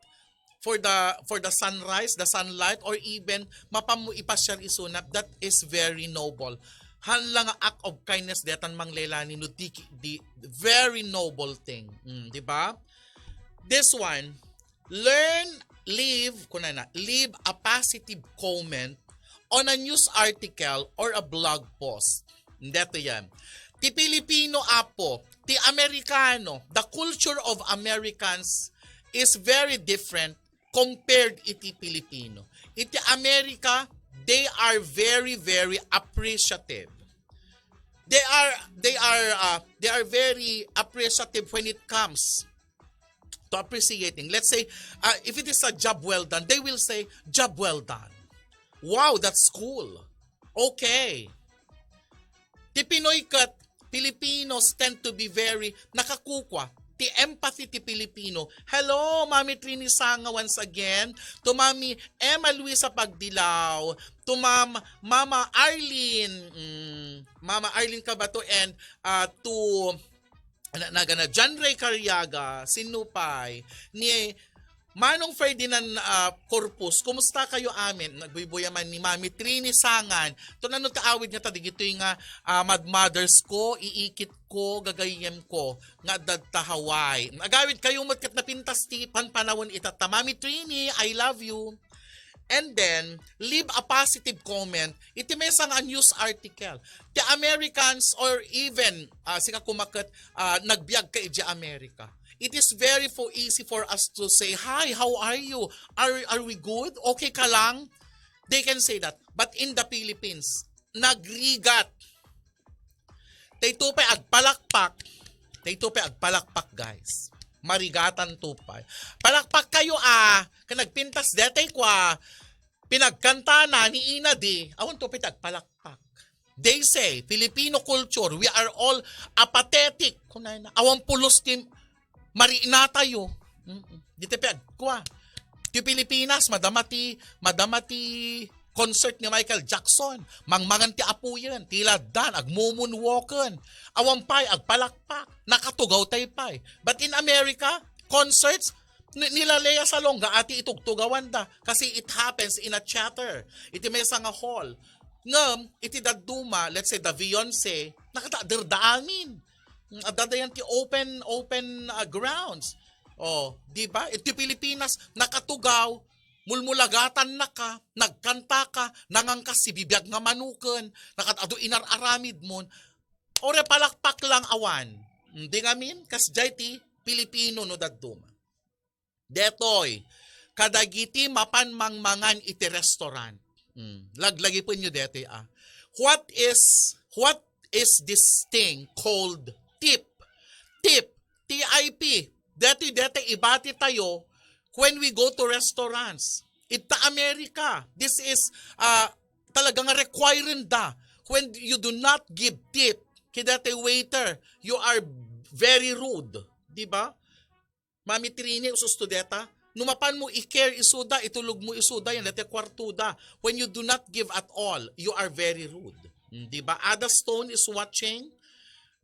for the, for the sunrise, the sunlight, or even mapan mo ipasiar isuna. That is very noble. Haan la nga act of kindness detan, Mang Leilani, no, di, di, very noble thing. Mm, di ba? This one, learn, leave, kunana, leave a positive comment on a news article or a blog post. Detoy yan. Ti Pilipino, Apo, ti Amerikano, the culture of Americans is very different compared iti Pilipino. Iti America, they are very, very appreciative. They are, they are, uh, they are very appreciative when it comes to appreciating. Let's say, uh, if it is a job well done, they will say, "Job well done. Wow, that's cool. Okay." Ti Pinoy ket, Filipinos tend to be very nakakukua. Ti empathy ti Pilipino. Hello, Mami Trini Sanga once again. To Mami Emma Luisa Pagdilaw. To Ma'am, Mama Arlene. Mm, Mama Arlene Cabato and, uh, to na, nagana, John Ray Cariaga, sinupay, ni Manong Ferdinand, ah, Corpus, "Kumusta kayo amin?" Nagbuybuya man ni Mami Trini Sangan. To nano ti awid nga ta digitoy nga, ah, mad mothers ko, iikit ko, gagayyem ko, nga adda ta Hawaii. Agawid kayo met ket napintas ti panpanawon itatta. Mami Trini, I love you. And then, leave a positive comment iti maysa nga news article. The Americans or even, ah, sika koma ket, ah, nagbiag ka iti America. It is very for easy for us to say, "Hi, how are you? Are, are we good? Okay ka lang?" They can say that. But in the Philippines, nagrigat. Daytoy pay agpalakpak. Daytoy pay agpalakpak, guys. Marigatan to pay. "Palakpak kayo, ah. Ken nagpintas detoy kua. Pinagkantana ni Ina di." Awan to pay ti agpalakpak. They say, Filipino culture, we are all apathetic. Kunana, awan pulos ti marinatayo. Mm-mm. Dita pay agkua. Ti Pilipinas, madama ti, madama ti concert ni Michael Jackson. Mangmangan ti apuyen, ti laddan, agmumunwalken. Awan pay, agpalakpak. Nakatugaw tay pay. But in America, concerts, ni-, nilaleya salongga ati itugtugawanda. Kasi it happens in a theater. Iti maysa nga hall. Ngem, iti dadduma, let's say, the Beyonce, nakatader da amin. Mm, adda dayan ti open, open, ah, grounds. Oh, di ba? Iti Pilipinas, nakatugaw, mulmulagatan na ka, nagkanta ka, nangan ka sibibiag nga manuken, nakat-adu inar-aramid mon, ore palakpak lang awan. Mm, di ngamin, kasjay ti Pilipino no dadduma. Detoy, kadagiti mapan mangmangan iti restaurant. Mm, laglagipenyo detoy, ah. What is, what is this thing called tip? Tip, T I P. Detoy, detoy ibati tayo when we go to restaurants. Ita America, this is, ah, talaga nga requiring da. When you do not give tip, kidatoy waiter, you are very rude. Di ba? Mami Trini, usus to deta. No mapan mo i-care isuda, itulog mo isuda, yan dati kwartuda. When you do not give at all, you are very rude. Hmm, di ba? Ada Stone is watching.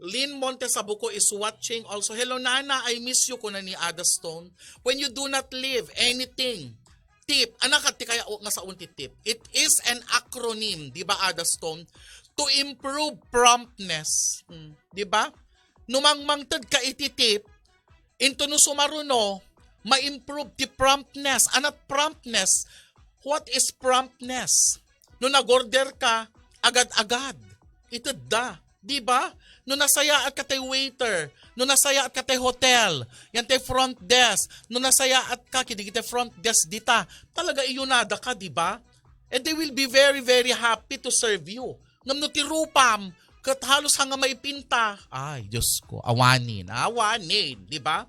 Lynn Montes Abuco is watching also. "Hello, Nana. I miss you," kuna ni Ada Stone. When you do not leave anything, tip. Ano kadi kaya nga saon ti tip? It is an acronym, di ba, Ada Stone? To improve promptness. Hmm, di ba? No mangmangted ka iti tip, into no sumaruno, ma-improve ti promptness. Anat promptness? What is promptness? No nag-order ka, agad-agad. Itedda. Di ba? No nasayaat ka tay waiter, no nasayaat ka tay hotel, yan tay front desk, no nasayaat ka, kidi, kidi front desk dita, talaga iyunada ka, di ba? And they will be very, very happy to serve you. Ngem no ti rupam, ket halos haan nga maipinta, ay, Diyos ko, awanen, awanen, di ba?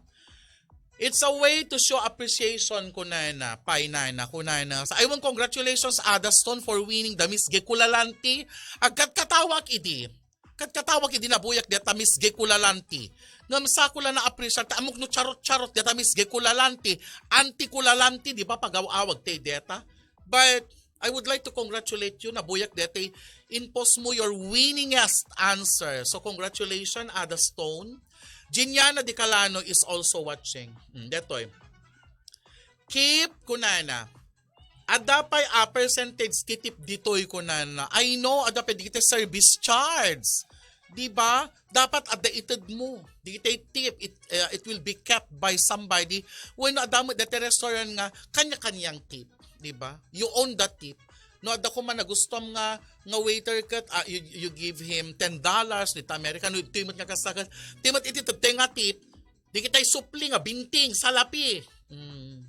It's a way to show appreciation, kunana, painana, kunana. Sa, I want congratulations, Ada Stone, for winning the Miss Gekulalante. Agkatkatawak idi. Katkatawak idi nabuyak deta Miss Gekulalante. Ngem sako la na-appreciate, ammok no charot-charot deta Miss Gekulalante. Anti-Kulalante, di ba, pagaw-awag tay deta? But I would like to congratulate you, nabuyak deti, impose mo your winningest answer. So congratulations, Ada Stone. Jiniana Di Calano is also watching. Hmm, detoy. Keep, kunana. Adda pay a percentage ti tip ditoy, kunana. I know, adda pay dagiti service charge. Di ba? Dapat adda ited mo. Dagiti tip, it, uh, it will be kept by somebody. Wenno adda met dagiti restaurant nga kanya-kanyang tip, di ba? You own the tip. No, adda koma nagustuam nga, nga waiter ket, ah, you, you give him ten dollars, dita Amerika, no, ditoy met nga kasagan. Ti met iti tedtay nga tip, dagiti supli nga binting, salapi. Hmm.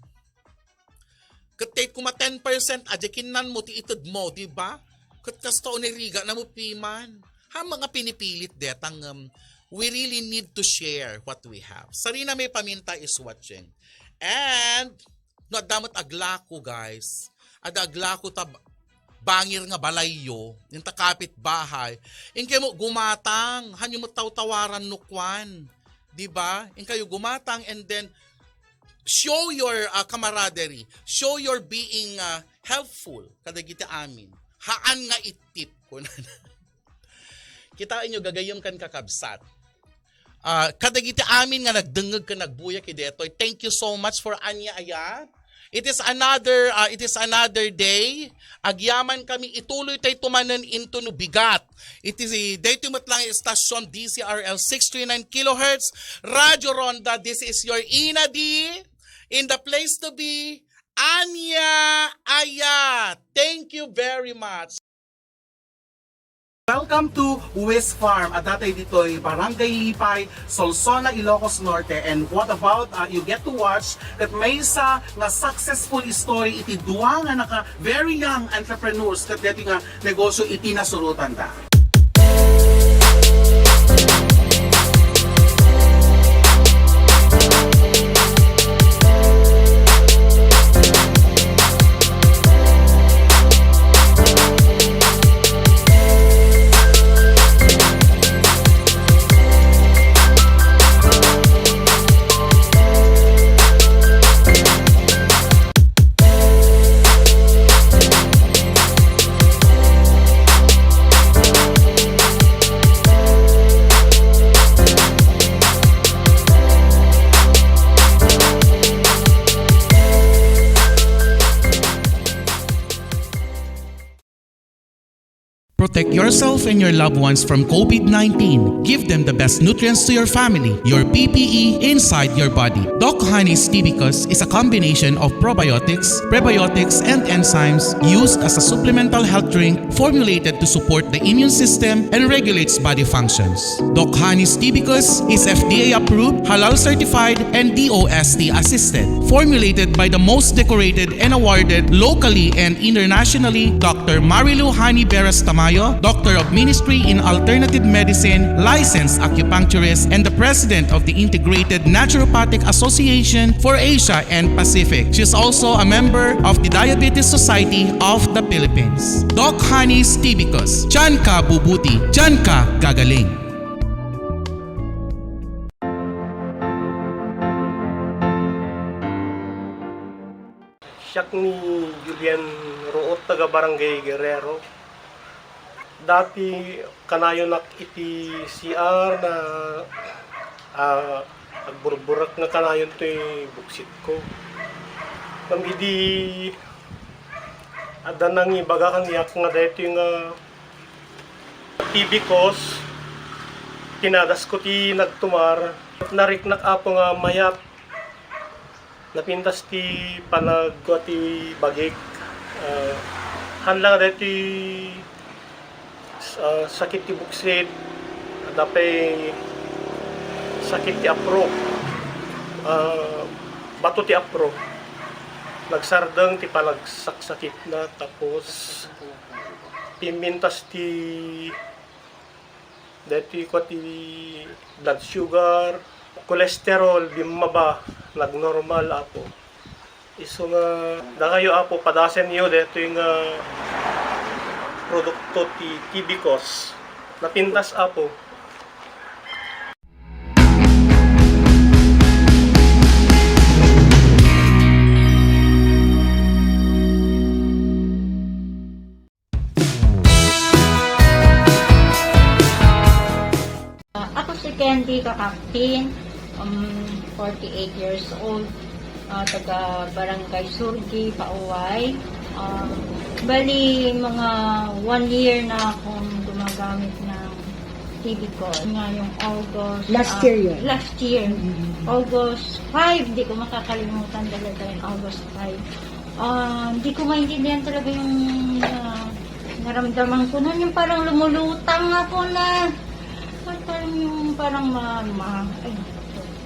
Ket ti koma ten percent a di kinnanmo ti itedmo, di ba? Ket kasta unay rigatna met piman. Haan nga pinipilit deta ngem, we really need to share what we have. Sarina May Paminta is watching. And, no, adda met aglako, guys. Adda aglako ta bangir nga balayyo, inta kapitbahay. Inkay mo gumatang, haanyo met tawtawaran no kuan. Di ba? Inkayo gumatang and then show your, ah, camaraderie, show your being, ah, helpful kadagiti amin. Haan nga itip, kunana. Kitaenyo, gagayyem ken kakabsat. Ah, kadagiti amin nga nagdengngeg ken nagbuyak idi detoy, thank you so much for ania aya. It is another, ah, it is another day. Agyaman kami, ituloy tay tumanen into no bigat. It is, eh, daytoy met lang nga istasyon, D C R L six three nine kilohertz, Radyo Ronda. This is your Ina D in the place to be, ania aya. Thank you very much. Welcome to Wis Farm. Adda tay ditoy Barangay Lipay, Solsona, Ilocos Norte. And what about, uh, you get to watch ket maysa nga successful story iti dua nga naka very young entrepreneurs ket deti nga negosyo iti nasurotanda. Protect yourself and your loved ones from COVID nineteen. Give them the best nutrients to your family, your P P E inside your body. Doc Honey's Tibicus is a combination of probiotics, prebiotics, and enzymes used as a supplemental health drink formulated to support the immune system and regulates body functions. Doc Honey's Tibicus is F D A approved, halal certified, and D O S T assisted. Formulated by the most decorated and awarded locally and internationally, Doctor Marilu Honey Beras Tamayo, Doctor of Ministry in Alternative Medicine, licensed acupuncturist, and the President of the Integrated Naturopathic Association for Asia and Pacific. She is also a member of the Diabetes Society of the Philippines. Doc Honey's Tibicus, diyan ka bubuti, diyan ka gagaling. Siak ni Julian Root, taga Barangay Guerrero. Dati kanayonak iti C R na, ah, agburburek nga kanayon toy buksitko. Ngem idi adda nangibaga kaniak nga daytoy nga T B cause, pinadasko ti nagtumar. Nariknak, Apo, nga mayat. Napintas ti panagkua ti bagik. Ah, haan la nga daytoy, ah, sakit ti buksit, adda pay sakit ti apro. Ah, bato ti apro. Nagsardeng ti panagsaksakitna, tapos pimmintas ti daytoy kua ti blood sugar, cholesterol, bimmaba, nagnormal, Apo. Isu nga, dakayo, Apo, padasenyo daytoy nga produkto ti T B cause. Napintas, Apo. Ako si Candy Kakaktin, um, forty-eight years old, ah, taga Barangay Surgi, Pauway. Ah, bali, mga one year na akong gumagamit ng T B cause. Ngayong August, Last ah, year yun? Last year. Mm-hmm. August five, di ko makakalimutan talaga yung August five. Ah, hindi ko maintindihan talaga yung, ah, naramdaman ko noon. Yung parang lumulutang ako na, parang yung parang ma-, ma-, ay,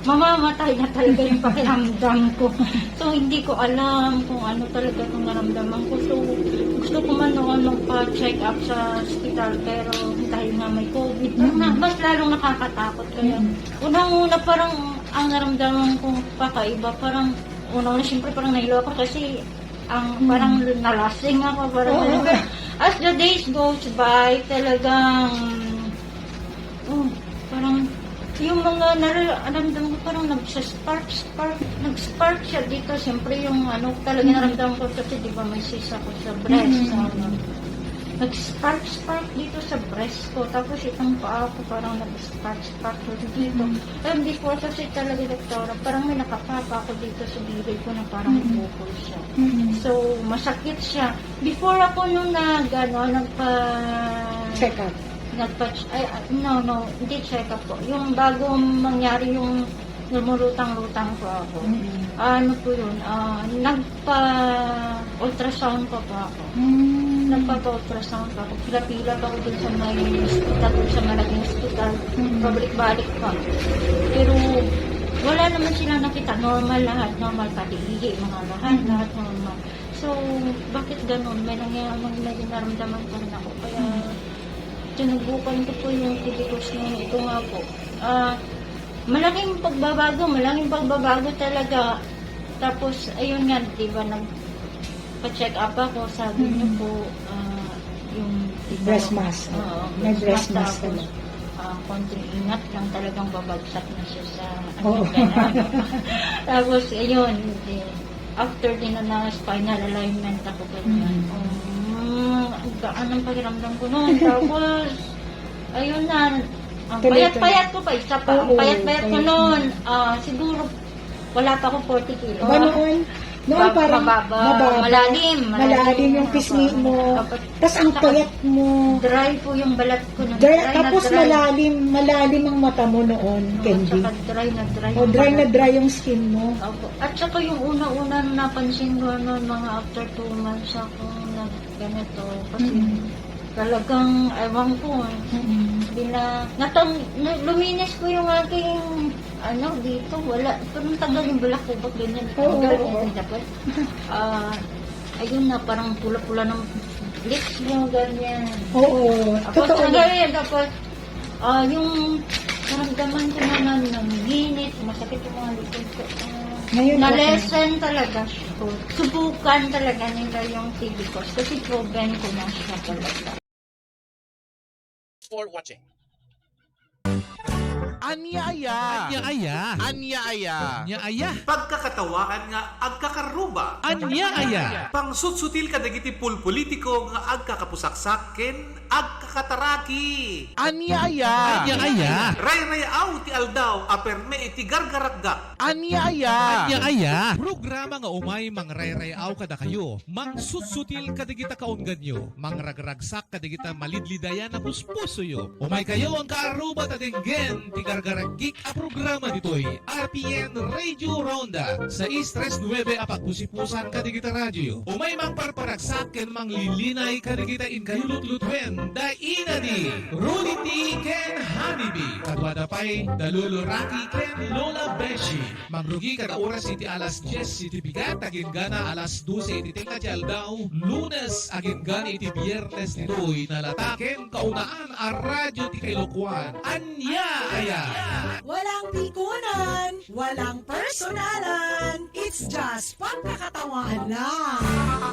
mamamatay na talaga yung pakiramdam ko. So, hindi ko alam kung ano talaga itong naramdaman ko. So, gusto ko man noon magpa-check up sa ospital, pero dahil nga may covid, parang na-, Mm. mas lalong nakakatakot. Kaya, Mm. unang-una, parang ang naramdaman kong pakaiba, parang, unang-una, siyempre, parang nahilo ako kasi ang, Mm. parang nalasing ako, parang Oo. ganun. Pero as the days goes by, talagang, oh, parang yung mga nararamdaman ko, parang nagsa-spark, spark, nag-spark siya dito. Siyempre, yung ano, talaga Mm. naramdaman ko kasi, di ba, may cyst ako sa breast, Mm. sa ano. Nag-spark-spark dito sa breast ko. Tapos itong paa ko parang nag-spark-spark dito. Mm. Pero before kasi talaga, doktora, parang may nakapapa ako dito sa gilid ko na parang Mm. bukol siya. Mm. So, masakit siya. Before ako nung nag, ano, nagpa- Check up. Nagpa-, ay, ah, no, no, hindi check up po. Yung bago mangyari yung lumulutang-lutang po ako. Mm. Ano po yun? Ah, nagpa-ultrasound pa po ako. Mm. Nagpapa-ultrasound pa ako. Pila-pila pa ako dun sa may hospital, dun sa malaking hospital. Mm. Pabalik-balik pa. Pero wala naman sila nakita. Normal lahat. Normal, pati ihi, mga lahat. Mm. Lahat normal. So, bakit ganun? May nangyayari, may, may naramdaman pa rin ako. Kaya, Mm. sinubukan ko po yung T B cause ngayon. Ito nga po. Ah, malaking pagbabago, malaking pagbabago talaga. Tapos, ayun nga, di ba, nagpa-check up ako, sabi niyo Mm. po, ah, yung Breast mass. Oo, may breast mass, breast mass tapos, talaga. Ah, konting ingat lang, talagang babagsak na siya sa, ano, Oo. Tapos, ayun, di, after din na, na spinal alignment ako, ganyan. Mm. Um, ang gaan ng pakiramdam ko noon. Tapos, ayun na, ang Tuloy-tuloy. Payat-payat ko pa, isa pa. Ang Oo, payat-payat ko payat. Noon, ah, siguro, wala pa ako forty kilo. Ba noon? Noon Ba-, parang mababa, mababa. Malalim, malalim. Malalim yung pisngi mo. Tapos, Tas ang saka payat mo. Dry po yung balat ko nun. Dry, dry na tapos dry. Malalim, malalim ang mata mo noon, Oo, Candy. Tsaka dry na dry. O, yung dry na balat. Dry yung skin mo. Opo. At saka yung una-una na napansin ko, ano, mga after two months akong nagganito. Kasi Mm. talagang, ewan ko, eh. Mm. Bina-, natang-, na-, luminis ko yung aking, ano, dito. Wala. Parang tanggal yung balakubak, ganyan. Oo, Tanggal, oo. Hindi dapat. Ah, ayun na, parang pula-pula ng lips mo, ganyan. Oo, tapos totoo. Ano yan, tapos, ah, yung naramdaman ko naman ng init, masakit yung mga likod ko. Ah, ngayon, okay. Na-lessen talaga siya. Subukan talaga nila yung T B cause kasi proven ko na siya talaga. For watching. Ania aya? Ania aya? Ania aya? Ania aya? Pagkakatawaan nga agkakarruba. Ania aya? Pangsutsutil kadagiti pulpolitiko nga agkakapusaksak ken agkakataraki. Ania aya? Ania aya? Rayrayaw ti aldaw a perme iti gargarakgak. Ania aya? Ania aya? Programa nga umay mangrayrayaw kadakayo, mangsutsutil kadagita kaungganyo, mangragragsak kadagita malidlidayan a puspusoyo. Umaykayo nga agkaarruba ta denggen ti gargaragik a programa ditoy R P N Radio Ronda, sais tres nuebe a pagpusipusan kadagita radioyo. Umay mangparparagsak ken manglilinay kadagita inkayo lutlutuen da inadi, Rudy T ken Honey B. Kaduada pay da Lolo Rocky ken Lola Beshi. Mangrugi kada oras iti alas dies iti bigat, agingga alas dose iti tengnga ti aldaw, Lunes agingga iti Biernes ditoy nalata ken kaunaan a radio ti Kailokuan. Ania aya? Walang pikunan, walang personalan. It's just pagkakatawaan lang.